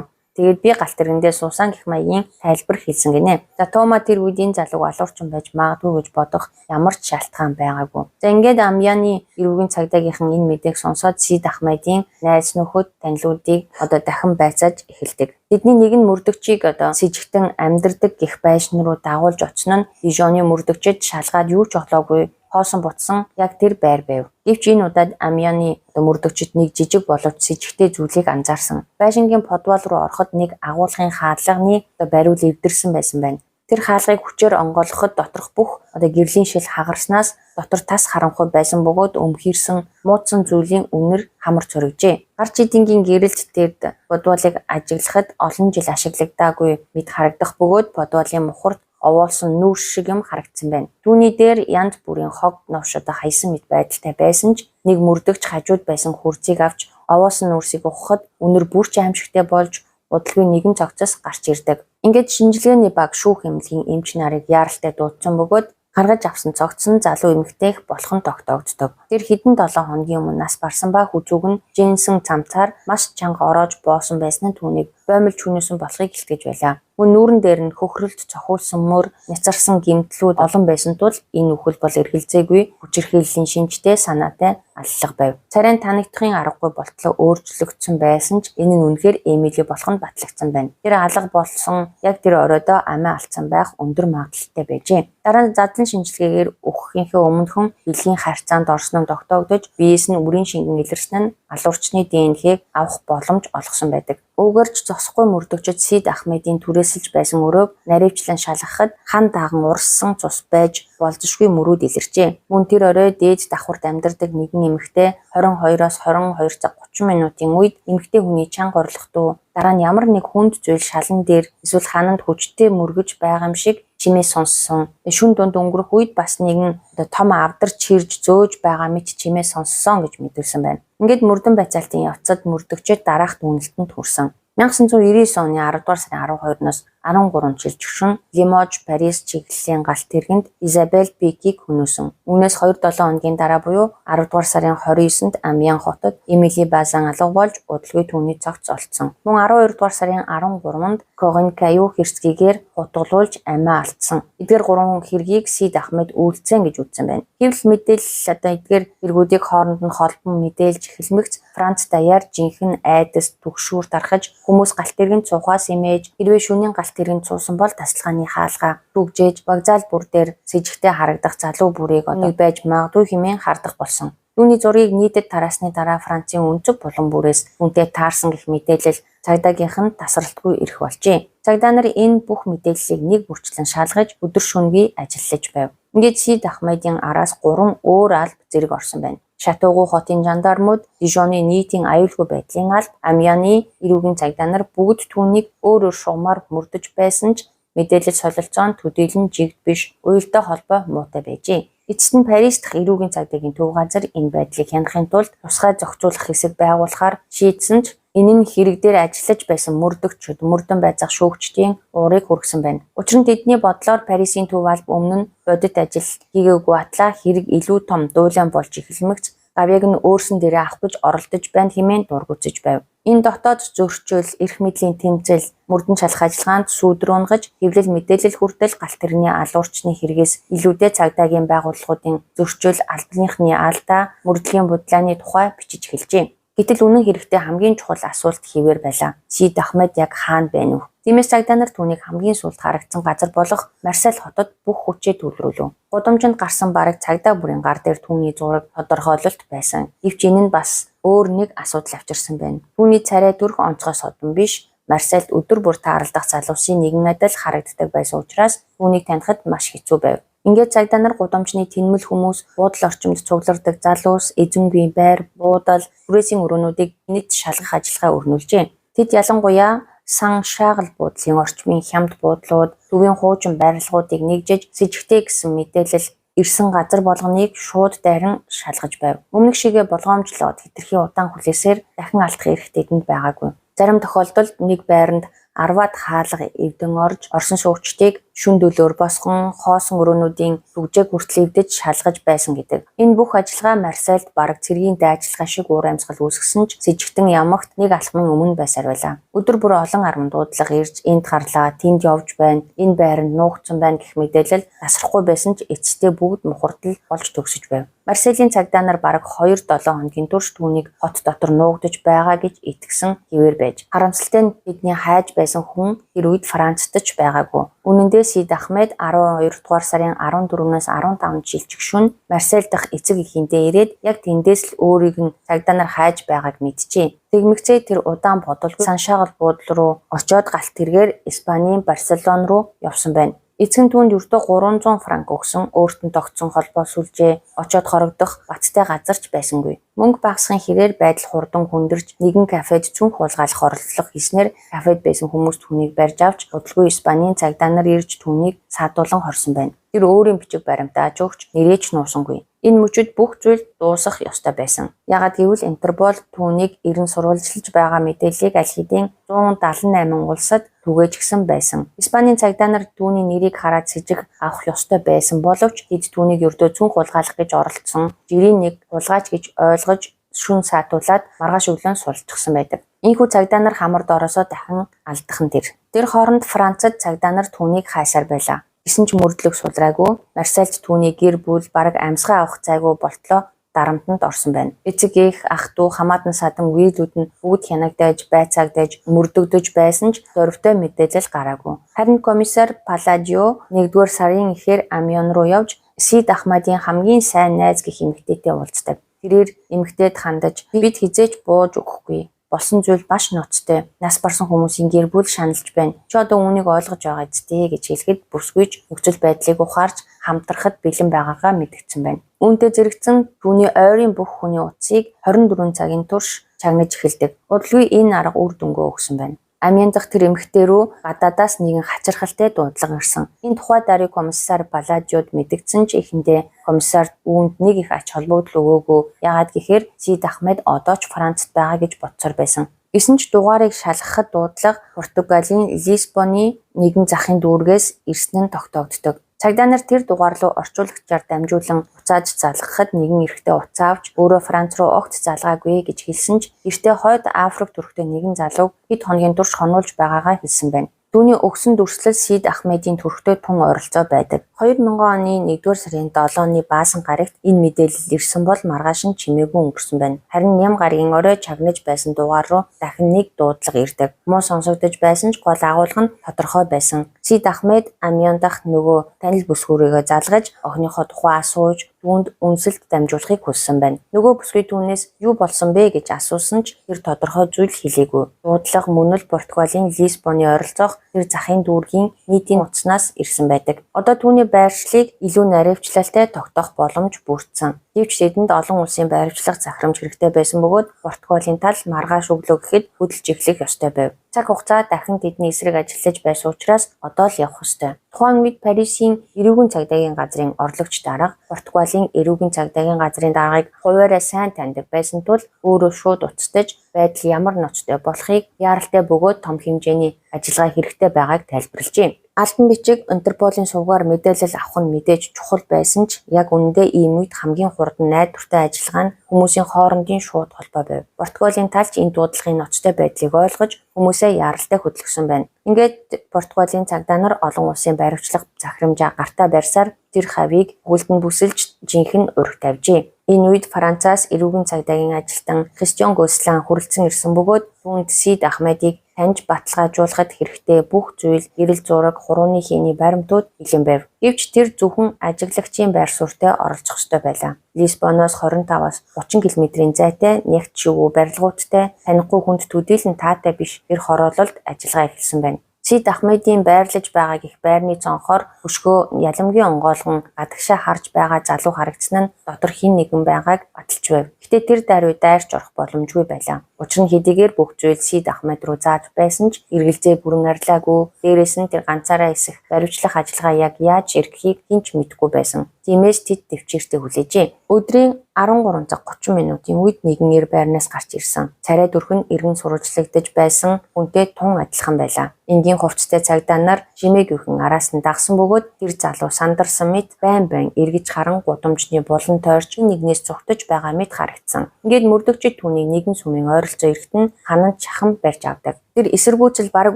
Тэгээд би галт тэргэндээ суусан гэх маягийн тайлбар хэлсэн гинэ. За Тома тэр үед энэ залууг алуурчин байж магадгүй гэж бодох ямар ч шалтгаан байгаагүй. За ингээд Амьяны эрүүгийн цагдаагийнхан энэ мэдээг сонсоод Сид Ахмедийн найз нөхөд танилуудыг одоо дахин байцааж эхэлдэг. Тэдний нэг нь мөрдөгчийг одоо сэжигтэн амьдардаг гэх байшин руу дагуулж очсон нь Дижоны мөрдөгчид шалгаад юу ч олоогүй хоосон бутсан яг тэр байр байв. Гэвч энэ удаад Амьяны одоо мөрдөгчид нэг жижиг боловч сэжигтэй зүйлийг анзаарсан. Байшингийн подвал руу ороход нэг агуулгын хаалганы одоо бариул эвдэрсэн байсан байна. Тэр хаалгыг хүчээр онгойлгоход доторх бүх одоо гэрлийн шил хагарснаас дотор тас харанхуй байсан бөгөөд өмхийрсэн муудсан зүйлийн үнэр хамар цорогжээ. Гар чидингийн гэрэлт дээр подвалыг ажиглахад олон жил ашиглагдаагүй мэт харагдах бөгөөд подвалын мухарт овоолсон нүүрс шиг юм харагдсан байна. Түүний дээр янз бүрийн хог новш одоо хаясан мэт байдалтай байсан ч нэг мөрдөгч хажууд байсан хөрцийг авч овоолсон нүүрсийг ухахад үнэр бүр ч аимшигтай болж удалгүй нэгэн цогцос гарч ирдэг. Ингээд шинжилгээний баг шүүх эмнэлгийн эмч нарыг яаралтай дуудсан бөгөөд гаргаж авсан цогц нь залуу эмэгтэйх болох нь тогтоогддог. Тэр хэдэн 7 хоногийн өмнө нас барсан ба хүзүүг нь жинсэн цамцаар маш чанга ороож боосон байсан нь түүнийг боомлж хүнөөсөн болохыг илтгэж байлаа. Мөн нүүрэн дээр нь хөхрөлт цохиулсан мөр, няцарсан гэмтлүүд олон байсан тул энэ үхэл бол эргэлзээгүй хүчирхийллийн шинжтэй санаатай аллах байв. Царайн танигдахын аргагүй болтлоо өөрчлөгдсөн байсан ч энэ нь үнэхээр Эмили болох нь батлагдсан байна. Тэр алга болсон яг тэр оройдоо амиа алдсан байх өндөр магадлалтай байжээ. Дараа нь задлан шинжилгээгээр үхэхийнхээ өмнөхөн бэлгийн харьцаанд орсон нь тогтоогдож биес нь үрийн шингэн илэрсэн нь алуурчны ДНХ-г авах боломж олгосон байдаг. Үүгээрч зогсохгүй мөрдөгчид Сид Ахмедийн түрээсэлж байсан өрөөг наривчлан шалгахад хан даган урссан цус байж болзошгүй мөрүүд илэрчээ. Мөн тэр орой дээд давхарт амьдардаг нэгэн эмэгтэй 22-оос 22 цаг 30 минутын үед эмэгтэй хүний чанга орлохдоо дараа нь ямар нэг хүнд зүйл шалан дээр эсвэл хананд хүчтэй мөргөж байгаа юм шиг чимээ сонссон. Шүн дунд өнгөрөх үед бас нэгэн одоо том авдар чирж зөөж байгаа мэт чимээ сонссон гэж мэдүүлсэн байна. Ингээд мөрдөн байцаалтын явцад мөрдөгчид дараах дүгнэлтэнд хүрсэн. 1999 оны 10 дугаар сарын 12-ноос 13 жил шөнө Лимож Парис чиглэлийн галт тэргэнд Изабель Пикийг хөнөөсөн. Үүнээс 2-7 хоногийн дараа буюу 10 дугаар сарын 29-нд Амьян хотод Эмили Базан алга болж удалгүй түүний цогц олдсон. Мөн 12 дугаар сарын 13-нд Корин Каю хэрцгийгээр хутгалуулж амиа алдсан. Эдгээр гурван хэргийг Сид Ахмед үйлдсэн гэж үзсэн байна. Хэвлэл мэдээлэл одоо эдгээр хэрэгүүдийг хооронд нь холбон мэдээлж эхэлмэгц Франц даяар жинхэнэ айдас түгшүүр тархаж хүмүүс галт тэргэнд суухаас эмээж хэрвээ шөнийн галт тэргэнд суусан бол тасалгааны хаалга түгжээж вокзал бүр дээр сэжигтэй харагдах залуу бүрийг одоо байж магадгүй хэмээн хардах болсон. Түүний зургийг нийтэд тараасны дараа Францын өнцөг булан бүрээс түүнтэй таарсан гэх мэдээлэл цагдаагийнх нь тасралтгүй ирэх болжээ. Цагдаа нар энэ бүх мэдээллийг нэг бүрчлэн шалгаж өдөр шөнөгүй ажиллаж байв. Ингээд Сид Ахмедийн араас 3 өөр алба зэрэг орсон байна. Шатуугу хотын жандармууд, Дижоны нийтийн аюулгүй байдлын алба, Амьяны эрүүгийн цагдаа нар бүгд түүнийг өөр өөр шугамар мөрдөж байсан ч мэдээлэл солилцоо нь төдийлөн жигд биш, уялдаа холбоо муутай байжээ. Эцэст нь Парис дахь эрүүгийн цагдаагийн төв газар энэ байдлыг хянахын тулд тусгай зохицуулах хэсэг байгуулахаар шийдсэн ч энэ нь хэрэг дээр ажиллаж байсан мөрдөгчид, мөрдөн байцаах шүүгчдийн уурыг хүргэсэн байна. Учир нь тэдний бодлоор Парисын төв алба өмнө нь бодит ажил хийгээгүй атлаа хэрэг илүү том дуулаан болж эхэлмэгц гавьяаг нь өөрсөн дээрээ авах гэж оролдож байна хэмээн дургүйцэж байв. Энэ дотоод зөрчил, эрх мэдлийн тэмцэл, мөрдөн шалах ажиллагаанд сүйдэр унгаж, хэвлэл мэдээлэл хүртэл галт тэрэгний алуурчны хэрэгээс илүүтэй цагдаагийн байгууллагуудын зөрчил, албаныхны алдаа, мөрдлийн будлааны тухай бичиж эхэлжээ. Гэтэл үнэн хэрэгтээ хамгийн чухал асуулт хэвээр байлаа. Сид Ахмед яг хаана байна вэ? Тиймээс цагдаа нар түүнийг хамгийн сүүлд харагдсан газар болох Марсель хотод бүх хүчээ төвлөрүүлв. Гудамжинд гарсан бараг цагдаа бүрийн гар дээр түүний зураг тодорхойлолт байсан. Гэвч энэ нь бас өөр нэг асуудал авчирсан байна. Түүний царай төрх онцгой содон биш, Марсельд өдөр бүр тааралдах залуусын нэгэн адил харагддаг байсан учраас түүнийг танихад маш хэцүү байв. Ингээд цагдаа нар гудамжны тэнмэл хүмүүс, буудал орчимд цуглардаг залуус, эзэнгүй байр, буудал, түрээсийн өрөөнүүдийг нийт шалгах ажиллагаа өрнүүлжээ. Тэд ялангуяа Сан Шарл буудлын орчмын хямд буудлууд, төвийн хуучин барилгуудыг нэгжиж сэжигтэй гэсэн мэдээлэл ирсэн газар болгоныг шууд дайран шалгаж байв. Өмнөх шигээ болгоомжлоод хэтэрхий удаан хүлээсээр дахин алдах эрх тэдэнд байгаагүй. Зарим тохиолдолд нэг байранд 10-аад хаалга эвдэн орж орсон шүүгчдийг шөнө дөлөөр босгон хоосон өрөөнүүдийн түгжээг хүртэл эвдэж шалгаж байсан гэдэг. Энэ бүх ажиллагаа Марсельд бараг цэргийн дайчилгаа шиг уур амьсгал үүсгэсэн ч сэжигтэн ямагт нэг алхмын өмнө байсаар байлаа. Өдөр бүр олон арван дуудлага ирж энд гарлаа, тэнд явж байна, энэ байранд нуугдсан байна гэх мэдээлэл тасрахгүй байсан ч эцэстээ бүгд мухардал болж төгсөж байв. Марселийн цагдаа нар бараг 2-7 хоногийн турш түүнийг хот дотор нуугдаж байгаа гэж итгэсэн хэвээр байж. Харамсалтай нь тэдний хайж байсан хүн тэр үед Францад ч байгаагүй. Үнэн дээр Сид Ахмед 12 дугаар сарын 14-өөс 15-нд шилжих шөнө Марсель дахь эцэг эхэндээ ирээд яг тэндээс л өөрийг нь цагдаа нар хайж байгааг мэджээ. Тэгмэгцээ тэр удаан бодолгүй Сан Шарл буудлын руу очиод галт тэргээр Испанийн Барселон руу явсан байна. Эцэг нь түүнд ердөө 300 франк өгсөн, өөрт нь тогтсон холбоо сүлжээ, очоод хорогдох баттай газар ч байсангүй. Мөнгө багасгахын хэрээр байдал хурдан хүндэрч нэгэн кафед цүнх хулгайлах оролдлого хийснээр кафед байсан хүмүүс түүнийг барьж авч удалгүй Испанийн цагдаа нар ирж түүнийг саадуулан хорсон байна. Тэр өөрийн бичиг баримтаа ч өгч нэрээ ч нуусангүй. Энэ мөчид бүх зүйл дуусах ёстой байсан. Яагаад гэвэл Интерпол түүнийг эрен сурвалжлаж байгаа мэдээллийг аль хэдийн 178 улсад түгээгсэн байсан. Испанийн цагдаа нар түүний нэрийг хараад сэжиг авах ёстой байсан боловч тэд түүнийг ердөө цүнх хулгайлах гэж оролдсон жирийн нэг хулгайч гэж ойлгож шүн саатуулаад маргааш өглөө сулчихсан байдаг. Ийнхүү цагдаа нар хамар доороосоо дахин алдах нь тэр. Тэр хооронд Францад цагдаа нар түүнийг хайсаар байлаа. Гэсэн ч мөрдлөг сулраагүй. Марсельд түүний гэр бүл бараг амьсгаа авах зайгүй болтлоо дарамтанд орсон байна. Эцэг эх, ах дүү, хамаатан садан үеилүүд нь бүгд хянагдаж, байцаагдаж, мөрдөгдөж байсан ч дөрвтэй мэдээлэл гараагүй. Харин комиссар Палладио 1-р сарын эхээр Амьон руу явж Сид Ахмадын хамгийн сайн найз гэх эмэгтэйтэй уулздаг. Тэрээр эмэгтэйд хандаж бид хэзээ ч бууж өгөхгүй. Болсон зүйл маш ноцтой. Нас барсан хүмүүсийн гэр бүл шаналж байна. Чи одоо үүнийг ойлгож байгаа биз дээ гэж хэлэхэд бүсгүй ч нөхцөл байдлыг ухаарч хамтрахад бэлэн байгаагаа мэдгдсэн байна. Үүнтэй зэрэгцэн түүний ойрын бүх хүний утсыг 24 цагийн турш чагнаж эхэлдэг. Удалгүй энэ арга үр дүнгээ өгсөн байна. Амьян дахь тэр эмэгтэй рүү гадаадаас нэгэн хачирхалтай дуудлага ирсэн. Энэ тухай даруй комиссар Палладиод мэдэгдсэн ч эхэндээ комиссар үүнд нэг их ач холбогдол өгөөгүй. Яагаад гэхээр Сид Ахмед одоо ч Францад байгаа гэж бодсоор байсан. Гэсэн ч дугаарыг шалгахад дуудлага Португалийн Лисбоны нэгэн захын дүүргээс ирсэн нь тогтоогддог. Цагдаа нар тэр дугаар руу орчуулагчаар дамжуулан буцааж залгахад нэгэн эрэгтэй утсаа авч өөрөө Франц руу огт залгаагүй гэж хэлсэн ч гэртээ хойд Африк төрхтэй нэгэн залууг хэд хоногийн турш хонуулж байгаагаа хэлсэн байна. Түүний өгсөн дүрслэл Сид Ахмедийн төрхтэй тун ойролцоо байдаг. 2000 оны 1-р сарын 7-ны баасан гарагт энэ мэдээлэл ирсэн бол маргааш нь чимээгүй өнгөрсөн байна. Харин ням гарагийн орой чагнаж байсан дугаар руу дахин нэг дуудлага ирдэг. Муу сонсогдож байсан ч гол агуулга нь тодорхой байсан. Сид Ахмед Амьян дахь нөгөө танил бүсгүүрийгээ залгаж охиныхоо тухай асууж түүнд үнсэлт дамжуулахыг хүссэн байна. Нөгөө бүсгүй түүнээс юу болсон бэ гэж асуусан ч тэр тодорхой зүйл хэлээгүй. Дуудлага мөн л Португалийн Лисбоны ойролцоох тэр захын дүүргийн нийтийн утаснаас ирсэн байдаг. Одоо түүний байршлыг илүү наривчлалтай тогтоох боломж бүрдсэн. Гэвч тэдэнд олон улсын баривчлах захирамж хэрэгтэй байсан бөгөөд Португалийн тал маргааш өглөө гэхэд хөдөлж эхлэх ёстой байв. Цаг хугацаа дахин тэдний эсрэг ажиллаж байсан учраас одоо л явах ёстой. Тухайн үед Парисын эрүүгэн цагдаагийн газрын орлогч дарга Португалийн эрүүгэн цагдаагийн газрын даргаыг хувиараа сайн таньдаг байсан тул өөрөө шууд уцтаж байдал ямар ноцтой болохыг яаралтай бөгөөд том хэмжээний ажиллагаа хэрэгтэй байгааг тайлбарлажээ. Албан бичиг Интерполын сувгаар мэдээлэл авах нь мэдээж чухал байсан ч яг үнэндээ ийм үед хамгийн хурдан найдвартай ажиллагаа нь хүмүүсийн хоорондын шууд холбоо байв. Португалийн талч энэ дуудлагын ноцтой байдлыг ойлгож хүмүүсээ яаралтай хөдөлгөсөн байна. Ингээд Португалийн цагдаа нар олон улсын баривчлах захирамжаа гартаа барьсаар тэр хавийг хөлд нь бүсэлж жинхэнэ ураг тавьжээ. Энэ үед Францаас эрүүгэн цагдаагийн ажилтан Кристиан Гослан хүрэлцэн ирсэн бөгөөд түүнд Сид Ахмедийг Таньж баталгаажуулахад хэрэгтэй бүх зүйл, гэрэл зураг, хурууны хээний баримтууд бэлэн байв. Гэвч тэр зөвхөн ажиглагчийн байр суурьтай оролцох ёстой байлаа. Лисбоноос 25-аас 30 км-ийн зайтай нягт шувуу барилгуудтай, танихгүй хүнд төдийлөн таатай биш тэр хороололд ажиллагаа эхэлсэн байна. Сид Ахмедийн байрлаж байгаа гэх байрны цонхоор хөшгөө яламгийн онгойлгон гадагшаа харж байгаа залуу харагдсан нь дотор хэн нэгэн байгааг баталж байв. Гэхдээ тэр даруй дайрч орох боломжгүй байлаа. Учир нь хэдийгээр бүх зүйл Сид Ахмед руу зааж байсан ч эргэлзээ бүрэн арилаагүй. Дээрээс нь тэр ганцаараа эсэх баривчлах ажиллагаа яг яаж эргэхийг хэн ч мэдэхгүй байсан. Тиймээс тэд тэвчээртэй хүлээжээ. Өдрийн 13 цаг 30 минутын үед нэгэн эр байрнаас гарч ирсэн. Царай дүрх нь эргэн сурвалжлагдаж байсан хүнтэй тун адилхан байлаа. Энгийн хувцастай цагдаа нар чимээгүйхэн араас нь дагсан бөгөөд тэр залуу сандарсан мэт байн байн эргэж харан гудамжны булан тойрч нэгнээс зугтаж байгаа мэт харагдсан. Ингээд мөрдөгчид түүнийг нэгэн сүмийн ойролцоо ирэхэд нь ханан чахан барьж авдаг. Тэр эсэргүүцэл бараг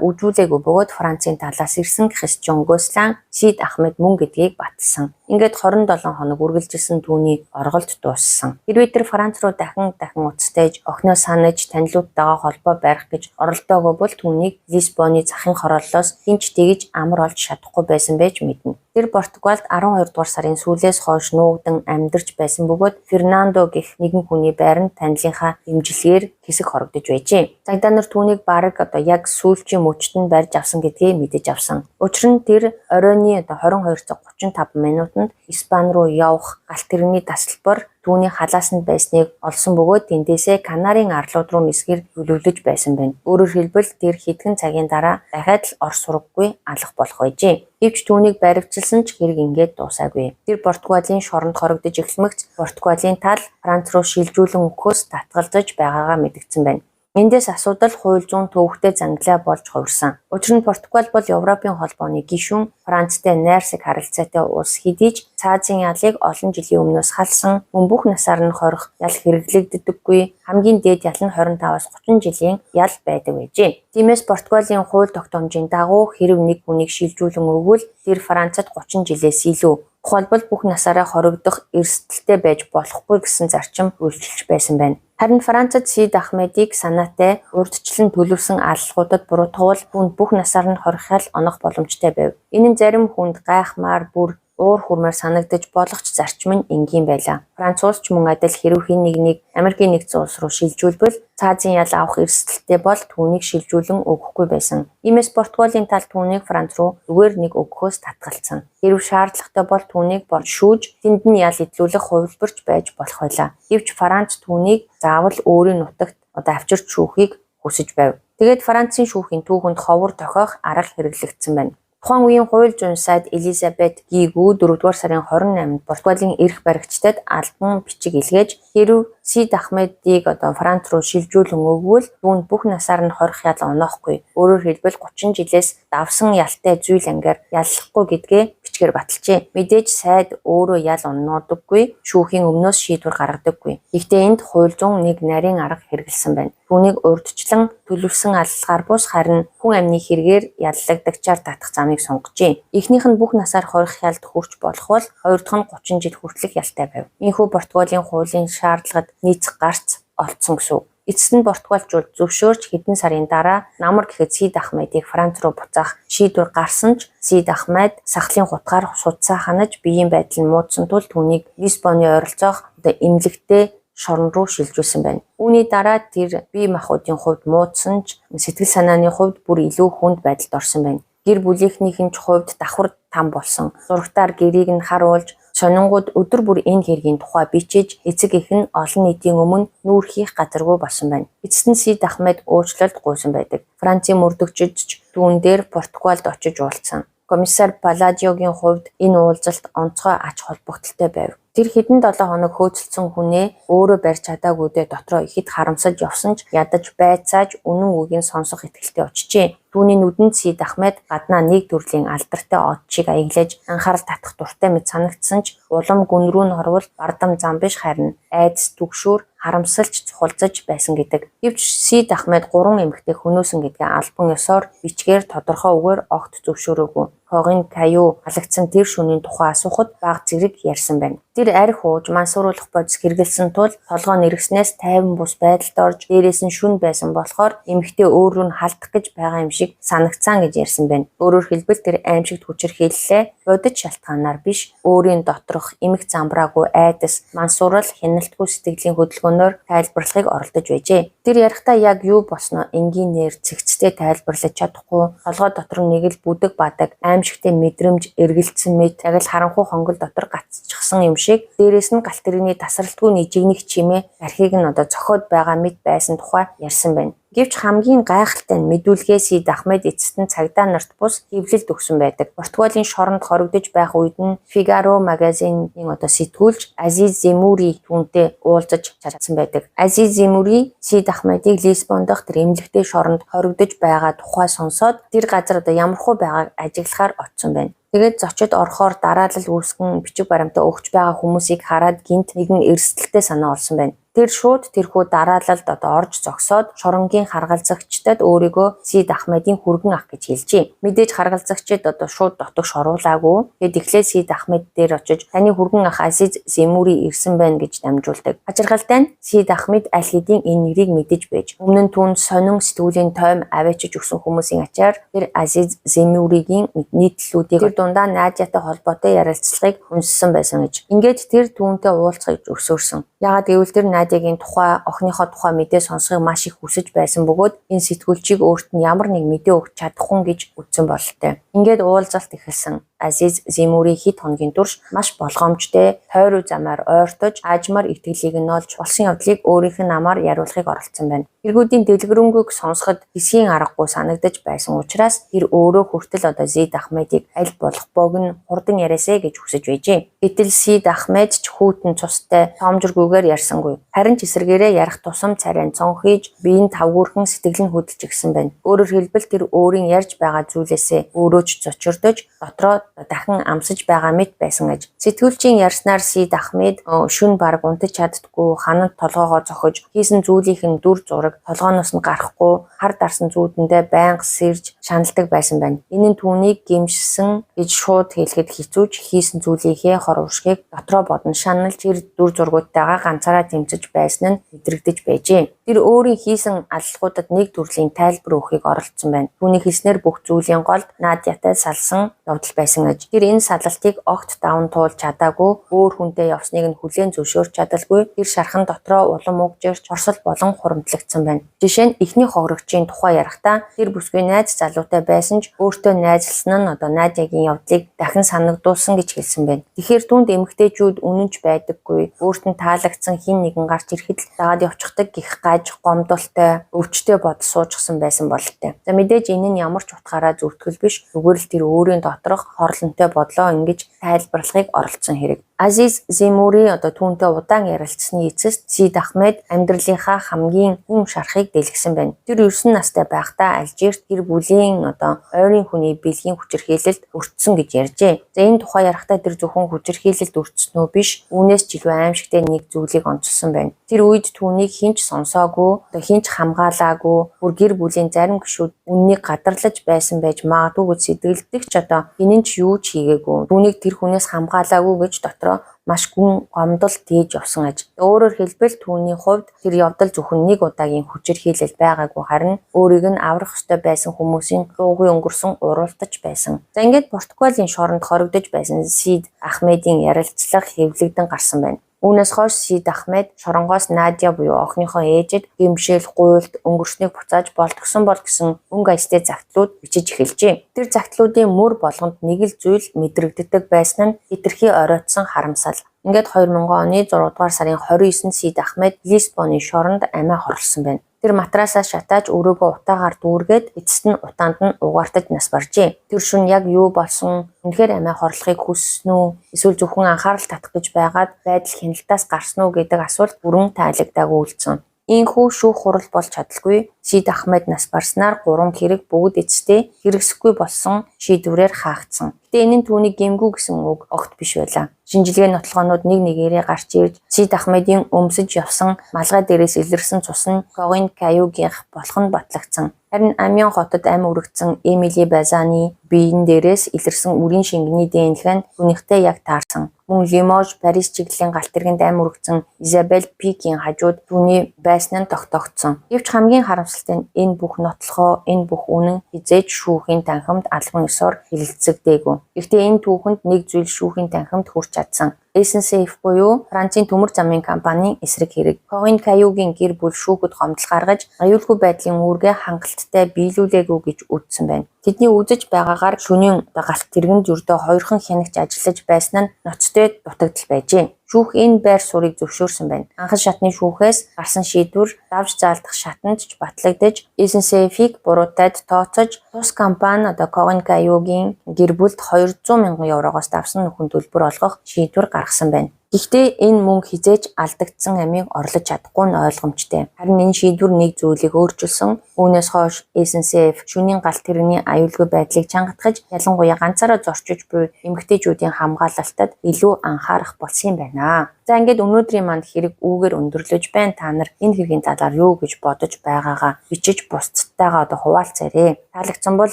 үзүүлээгүй бөгөөд Францын талаас ирсэн Кристиан Гослан Сид Ахмед мөн гэдгийг баталсан. Ингээд 27 хоног үргэлжилсэн түүний орголт дууссан. Хэрвээ тэр Франц руу дахин дахин уцтайж, охиноо санаж, танилуудтайгаа холбоо барих гэж оролдоогүй бол түүнийг Лисбоны захын хорооллоос хэн ч тэгж амар олж чадахгүй байсан байж мэднэ. Тэр Португалд 12 дугаар сарын сүүлээс хойш нуугдан амьдарч байсан бөгөөд Фернандо гэх нэгэн хүний байранд танилынхаа дэмжлэгээр хэсэг хорогдож байжээ. Цагдаа нар түүнийг бараг одоо яг сүүлчийн мөчд нь барьж авсан гэдгийг мэдэж авсан. Учир нь тэр оройн одоо 22 цаг 35 минутанд Испани руу явах галт тэрэгний тасалбар түүний халаасанд байсныг олсон бөгөөд тэндээсээ Канарын арлууд руу нисэхээр төлөвлөж байсан байна. Өөрөөр хэлбэл тэр хэдхэн цагийн дараа дахиад л ор сураггүй алах болох байжээ. Гэвч түүнийг баривчилсан ч хэрэг ингээд дуусаагүй. Тэр Португалийн шоронд хорогдож эхлэмэгц Португалийн тал Франц руу шилжүүлэн өгөхөөс татгалзаж байгаагаа мэдэгдсэн байна. Эндээс асуудал хууль зүйн төвөгтэй зангилаа болж хувирсан. Учир нь Португал бол Европын холбооны гишүүн, Францтай найрсаг харилцаатай улс хэдий ч цаазын ялыг олон жилийн өмнөөс халсан, мөн бүх насаар нь хорих ял хэрэглэгддэггүй, хамгийн дээд ял нь 25-аас 30 жилийн ял байдаг байжээ. Тиймээс Португалийн хууль тогтоомжийн дагуу хэрэв нэг хүнийг шилжүүлэн өгвөл тэр Францад 30 жилээс илүү, тухайлбал бүх насаараа хоригдох эрсдэлтэй байж болохгүй гэсэн зарчим үйлчилж байсан байна. Харин Францад Сид Ахмедийг санаатай урьдчилан төлөвлөсөн аллагуудад буруутгавал түүнд бүх насаар нь хорих ял онох боломжтой байв. Энэ нь зарим хүнд гайхмаар бүр уур хүрмээр санагдаж болох ч зарчим нь энгийн байлаа. Франц улс ч мөн адил хэрэв хэн нэгнийг Америкийн нэгдсэн улс руу шилжүүлбэл цаазын ял авах эрсдэлтэй бол түүнийг шилжүүлэн өгөхгүй байсан. Иймээс Португалийн тал түүнийг Франц руу зүгээр нэг өгөхөөс татгалцсан. Хэрэв шаардлагатай бол түүнийг шүүж тэнд нь ял эдлүүлэх хувилбарч байж болох байлаа. Гэвч Франц түүнийг заавал өөрийн нутагт одоо авчирч шүүхийг хүсэж байв. Тэгээд Францын шүүхийн түүхэнд ховор тохиох арга хэрэглэгдсэн байна. Тухайн үеийн хууль зүйн сайд Элизабет Гигүү 4-р сарын 28-нд Португалийн эрх баригчдад албан бичиг илгээж хэрэв Сид Ахмедийг одоо Франц руу шилжүүлэн өгвөл түүнд бүх насаар нь хорих ял оноохгүй. Өөрөөр хэлбэл 30 жилээс давсан ялтай зүйл ангаар яллахгүй гэдгээ бичгээр баталжээ. Мэдээж сайд өөрөө ял оноодоггүй, шүүхийн өмнөөс шийдвэр гаргадаггүй. Гэхдээ энд хууль зүйн нэг нарийн арга хэрэглэсэн байна. Түүнийг урьдчилан төлөвлөсөн аллагаар бус харин хүн амны хэрэгээр яллагдагчаар татах замыг сонгожээ. Эхнийх нь бүх насаар хорих ялд хүрч болох бол хоёр дахь нь 30 жил хүртэлх ялтай байв. Ийнхүү Португалийн хуулийн шаардлагад нийцэх гарц олдсон гэсэн үг. Эцэст нь португалчууд зөвшөөрч хэдэн сарын дараа намар гэхэд Сид Ахмедийг Франц руу буцаах шийдвэр гарсан ч Сид Ахмед сахлын хутгаар судсаа ханаж биеийн байдал нь муудсан тул түүнийг Лисбоны ойролцоох одоо эмнэлэгтэй шорон руу шилжүүлсэн байна. Үүний дараа тэр бие махбодын хувьд муудсан ч сэтгэл санааны хувьд бүр илүү хүнд байдалд орсон байна. Гэр бүлийнхнийх нь ч хувьд давхар там болсон. Зурагтаар гэрийг нь харуулж сонингууд өдөр бүр энэ хэргийн тухай бичиж эцэг эх нь олон нийтийн өмнө нүүр хийх газаргүй болсон байна. Эцэст нь Сид Ахмед уучлалт гуйсан байдаг. Францын мөрдөгчид ч түүн дээр Португалд очиж уулзсан. Комиссар Палладиогийн хувьд энэ уулзалт онцгой ач холбогдолтой байв. Тэр хэдэн 7 хоног хөөцөлдсөн хүнээ өөрөө барьж чадаагүйдээ дотроо ихэд харамсаж явсан ч ядаж байцааж үнэн үгийг сонсох итгэлтэй очжээ. Түүний нүдэнд Сид Ахмед гаднаа нэг төрлийн алдартай од шиг аяглаж анхаарал татах дуртай мэт санагдсан ч улам гүн рүү нь орвол бардам зам биш харин айдас түгшүүр харамсалж цухалзаж байсан гэдэг. Гэвч Сид Ахмед 3 эмэгтэй хөнөөсөн гэдгээ албан ёсоор бичгээр тодорхой үгээр огт зөвшөөрөөгүй. Хогын Каю халагдсан тэр шөнийн тухай асуухад бага зэрэг ярьсан байна. Тэр архи ууж мансууруулах бодис хэрэглэсэн тул толгой нэргэснээс тайван бус байдалд орж дээрээс нь шөнө байсан болохоор эмэгтэй өөр рүү нь халдах гэж байгаа юм шиг санагцсан гэж ярьсан байна. Өөрөөр хэлбэл тэр аимшигт хүчирхийллээ бодит шалтгаанаар биш, өөрийн доторх эмх замбраагүй айдас, мансуурал, хяналтгүй сэтгэлийн хөдөлгөөнөөр тайлбарлахыг оролдож байжээ. Тэр ярихдаа яг юу болсноо энгийнээр цэгцтэй тайлбарлаж чадахгүй, толгой дотор нэг л бүдэг бадаг, аимшигтэй мэдрэмж эргэлдсэн мэт яг л харанхуй хонгол дотор гацчихсан юм шиг, дээрээс нь галт тэрэгний тасралтгүй нэжигнэх чимээ архийг нь одоо цохиод байгаа мэт байсан тухай ярьсан байна. Гэвч хамгийн гайхалтай нь мэдүүлгээ Сид Ахмед эцэст нь цагдаа нарт бус хэвлэлд өгсөн байдаг. Португалийн шоронд хоригдож байх үед нь Figaro magazine-ийн одоо сэтгүүлч Азиз Земури түүнтэй уулзаж чадсан байдаг. Азиз Земури Сид Ахмедыг Лисбон дахь тэр эмнэлэгтэй шоронд хоригдож байгаа тухай сонсоод тэр газар одоо ямархуу байгааг ажиглахаар очсон байна. Тэгээд зочид орохоор дараалал үүсгэн бичиг баримтаа өгч байгаа хүмүүсийг хараад гэнэт нэгэн эрсдэлтэй санаа олсон байна. Тэр шууд тэрхүү дараалалд одоо орж зогсоод шоронгийн харгалзагчдад өөрийгөө Сид Ахмедийн хүргэн ах гэж хэлжээ. Мэдээж харгалзагчид одоо шууд дотогш оруулаагүй. Тэгээд эхлээд Сид Ахмед дээр очиж таны хүргэн ах Азиз Земури ирсэн байна гэж дамжуулдаг. Хажиргалтай нь Сид Ахмед аль хэдийн энэ нэрийг мэдэж байж өмнө нь түүнд сонин сэтгүүлийн тойм аваачиж өгсөн хүмүүсийн ачаар тэр Азиз Земуригийн нийтлэлүүдийг тэр дундаа Надятай холбоотой ярилцлагыг уншсан байсан гэж. Ингээд тэр түүнтэй уулзахыг зөвшөөрсөн. Яагаад гэвэл тэр Надягийн тухай, охиныхоо тухай мэдээ сонсохыг маш их хүсэж байсан бөгөөд энэ сэтгүүлчийг өөрт нь ямар нэг мэдээ өгч чадахгүй гэж үзсэн бололтой. Ингээд уулзалт эхэлсэн. Азиз Земури хэд хоногийн турш маш болгоомжтой, тойруу замаар ойртож, аажмаар итгэлийг нь олж болсон явдлыг өөрийнх нь намаар яриулахыг оролдсон байна. Тэргүүдийн дэлгэрэнгүйг сонсоход хэсгийн аргагүй санагдаж байсан учраас тэр өөрөө хүртэл одоо Сид Ахмедыг аль болох богино хурдан яриасай гэж хүсэж байжээ. Гэтэл Сид Ахмед ч хүйтэн цустай тоомжиргүйгээр ярьсангүй. Харин ч эсрэгээрээ ярих тусам царай нь цонхийж, биеийн тавгуурхан сэтгэл нь хөдөлж ирсэн байна. Өөрөөр хэлбэл тэр өөрийн ярьж байгаа зүйлээсээ өөрөө ч цочирдож дотроо дахин амсаж байгаа мэт байсан аж. Сэтгүүлчийн ярьснаар Сид Ахмед шөнө бараг унтаж чаддаггүй, хананд толгоогоо зохиж, хийсэн зүйлийнх нь дүр зураг толгооноос нь гарахгүй, хар дарсан зүүдэндээ байнга сэрж шаналдаг байсан байна. Энэ нь түүнийг гэмшсэн гэж шууд хэлэхэд хэцүү ч хийсэн зүйлийнхээ хор уршгийг дотроо бодон шаналж тэр дүр зургуудтайгаа ганцаараа тэмцэж байсан нь мэдрэгдэж байжээ. Тэр өөрийн хийсэн аллахуудад нэг төрлийн тайлбар өгөхийг оролдсон байна. Түүний хэлснээр бүх зүйлийн голд Надятай салсан явдал байсан аж. Тэр энэ салалтыг огт даван туулж чадаагүй, өөр хүнтэй явсныг нь хүлээн зөвшөөрч чадалгүй, тэр шархан дотроо улам угжирч хорсол болон хурамтлагдсан байна. Жишээ нь эхний хохирогчийн тухай ярихдаа тэр бүсгүй найз залуутай байсан ч өөртөө найзалсан нь одоо Надягийн явдлыг дахин санагдуулсан гэж хэлсэн байна. Тэгэхээр түүнд эмэгтэйчүүд үнэнч байдаггүй, өөрт нь таалагдсан хэн нэгэн гарч ирэхэд л дагаад явчихдаг гэх гаж, гомдолтой, өвчтэй бодол суужсан байсан бололтой. За мэдээж энэ нь ямар ч утгаараа зөвтгөл биш, зүгээр л тэр өөрийн доторх хорлонтой бодлоо ингэж тайлбарлахыг оролдсон хэрэг. Азиз Земури одоо түүнтэй удаан ярилцсаны эцэст Сид Ахмед амьдралынхаа хамгийн гүн шархыг дэлгэсэн байна. Тэр 9 настай байхдаа Алжирт гэр бүлийн одоо ойрын хүний бэлгийн хүчирхийлэлд өртсөн гэж ярьжээ. За энэ тухай ярихдаа тэр зөвхөн хүчирхийлэлд өртсөн үү биш, үүнээс ч илүү аимшигтай нэг зүйлийг онцолсон байна. Тэр үед түүнийг хэн ч сонсоогүй, одоо хэн ч хамгаалаагүй, бүр гэр бүлийн зарим гишүүд үннийг гадарлаж байсан байж магадгүй гэж сэтгэлдэх ч одоо хэн ч юу ч хийгээгүй. Түүнийг тэр хүнээс хамгаалаагүй гэж дотроо маш гүн гомдол тээж явсан аж. Өөрөөр хэлбэл түүний хувьд тэр явдал зөвхөн нэг удаагийн хүчирхийлэл байгаагүй, харин өөрийг нь аврах ёстой байсан хүмүүсийн дуугүй өнгөрсөн уруултаж байсан. За ингээд Португалийн шоронд хоригдож байсан Сид Ахмедийн ярилцлага хэвлэгдэн гарсан байна. Үүнээс хойш Сид Ахмед шоронгоос Надя буюу охиныхоо ээжид гэмшил, гуйлт, өнгөрснийг буцааж болтгосон бол гэсэн өнгө аястай загтлууд бичиж эхэлжээ. Тэр загтлуудын мөр болгонд нэг л зүйл мэдрэгддэг байсан нь хэтэрхий оройтсон харамсал. Ингээд 2000 оны 6 дугаар сарын 29-нд Сид Ахмед Лисбоны шоронд амиа хорлосон байна. Тэр матрасаа шатааж өрөөгөө утаагаар дүүргээд эцэст нь утаанд нь угаартаж нас баржээ. Тэр шөнө яг юу болсон, үнэхээр амиа хорлохыг хүссэн үү, эсвэл зөвхөн анхаарал татах гэж байгаад байдал хяналтаас гарсан уу гэдэг асуулт бүрэн тайлагдаагүй үлдсэн. Ийхүү шүүх хурал болж чадалгүй Сид Ахмед нас барснаар 3 хэрэг бүгд эцэстээ хэрэгсэхгүй болсон шийдвэрээр хаагдсан. Гэхдээ энэ нь түүнийг гэмгүй гэсэн үг огт биш байлаа. Шинжилгээ нотолгоонууд нэг нэгээрээ гарч ирж Сид Ахмедийн өмсөж явсан малгай дээрээс илэрсэн цус нь Корин Каюгийнх болох нь батлагдсан. Харин Амьен хотод амь үргэцсэн Эмили Базаны биеийн дээрээс илэрсэн үрийн шингэний ДНХ нь түүнийхтэй яг таарсан. Мөн Лимож, Парис чиглэлийн галт тэргэнд амь үргэцсэн Изабель Пикийн хажууд түүний байсан нь тогтоогдсон. Гэвч хамгийн харамсалтай нь энэ бүх нотлохоо, энэ бүх үнэн хэзээ ч шүүхийн танхимд албан ёсоор хэлэлцэгдээгүй. Гэхдээ энэ түүхэнд нэг зүйл шүүхийн танхимд хүрч чадсан. SNCF буюу Францын төмөр замын компанийн эсрэг хэрэг. Корин Каюгийн гэр бүл шүүхэд гомдол гаргаж, аюулгүй байдлын үүргээ хангалттай биелүүлээгүй гэж үзсэн байна. Тэдний үзэж байгаагаар шөнийн галт тэргэнд ердөө 2хан хянагч ажиллаж байсан нь ноцтой дутагдал байжээ. Шүүх энэ байр суурийг зөвшөөрсөн байна. Анхан шатны шүүхээс гарсан шийдвэр давж заалдах шатанд ч батлагдаж, SNCF-ийг буруутайд тооцож, тус компани одоо Корин Каюгийн гэр бүлд 200 мянган еврогоос давсан нөхөн төлбөр олгох шийдвэр гаргасан байна. Гэхдээ энэ мөнгө хэзээ ч алдагдсан амийг орлож чадахгүй нь ойлгомжтой. Харин энэ шийдвэр нэг зүйлийг өөрчилсөн. Үүнээс хойш SNCF шөнийн галт тэрэгний аюулгүй байдлыг чангатгаж, ялангуяа ганцаараа зорчиж буй эмэгтэйчүүдийн хамгаалалтад илүү анхаарах болсон юм байна. За, ингээд өнөөдрийн манд хэрэг үүгээр өндөрлөж байна. Та нар энэ хэргийн талаар юу гэж бодож байгаагаа бичиж бусдтайгаа одоо хуваалцаарай. Таалагдсан бол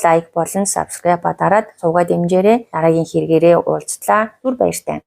like болон subscribe дараад сувгаа дэмжээрэй. Дараагийн хэрэгээрээ уулзлаа. Түр баяртай.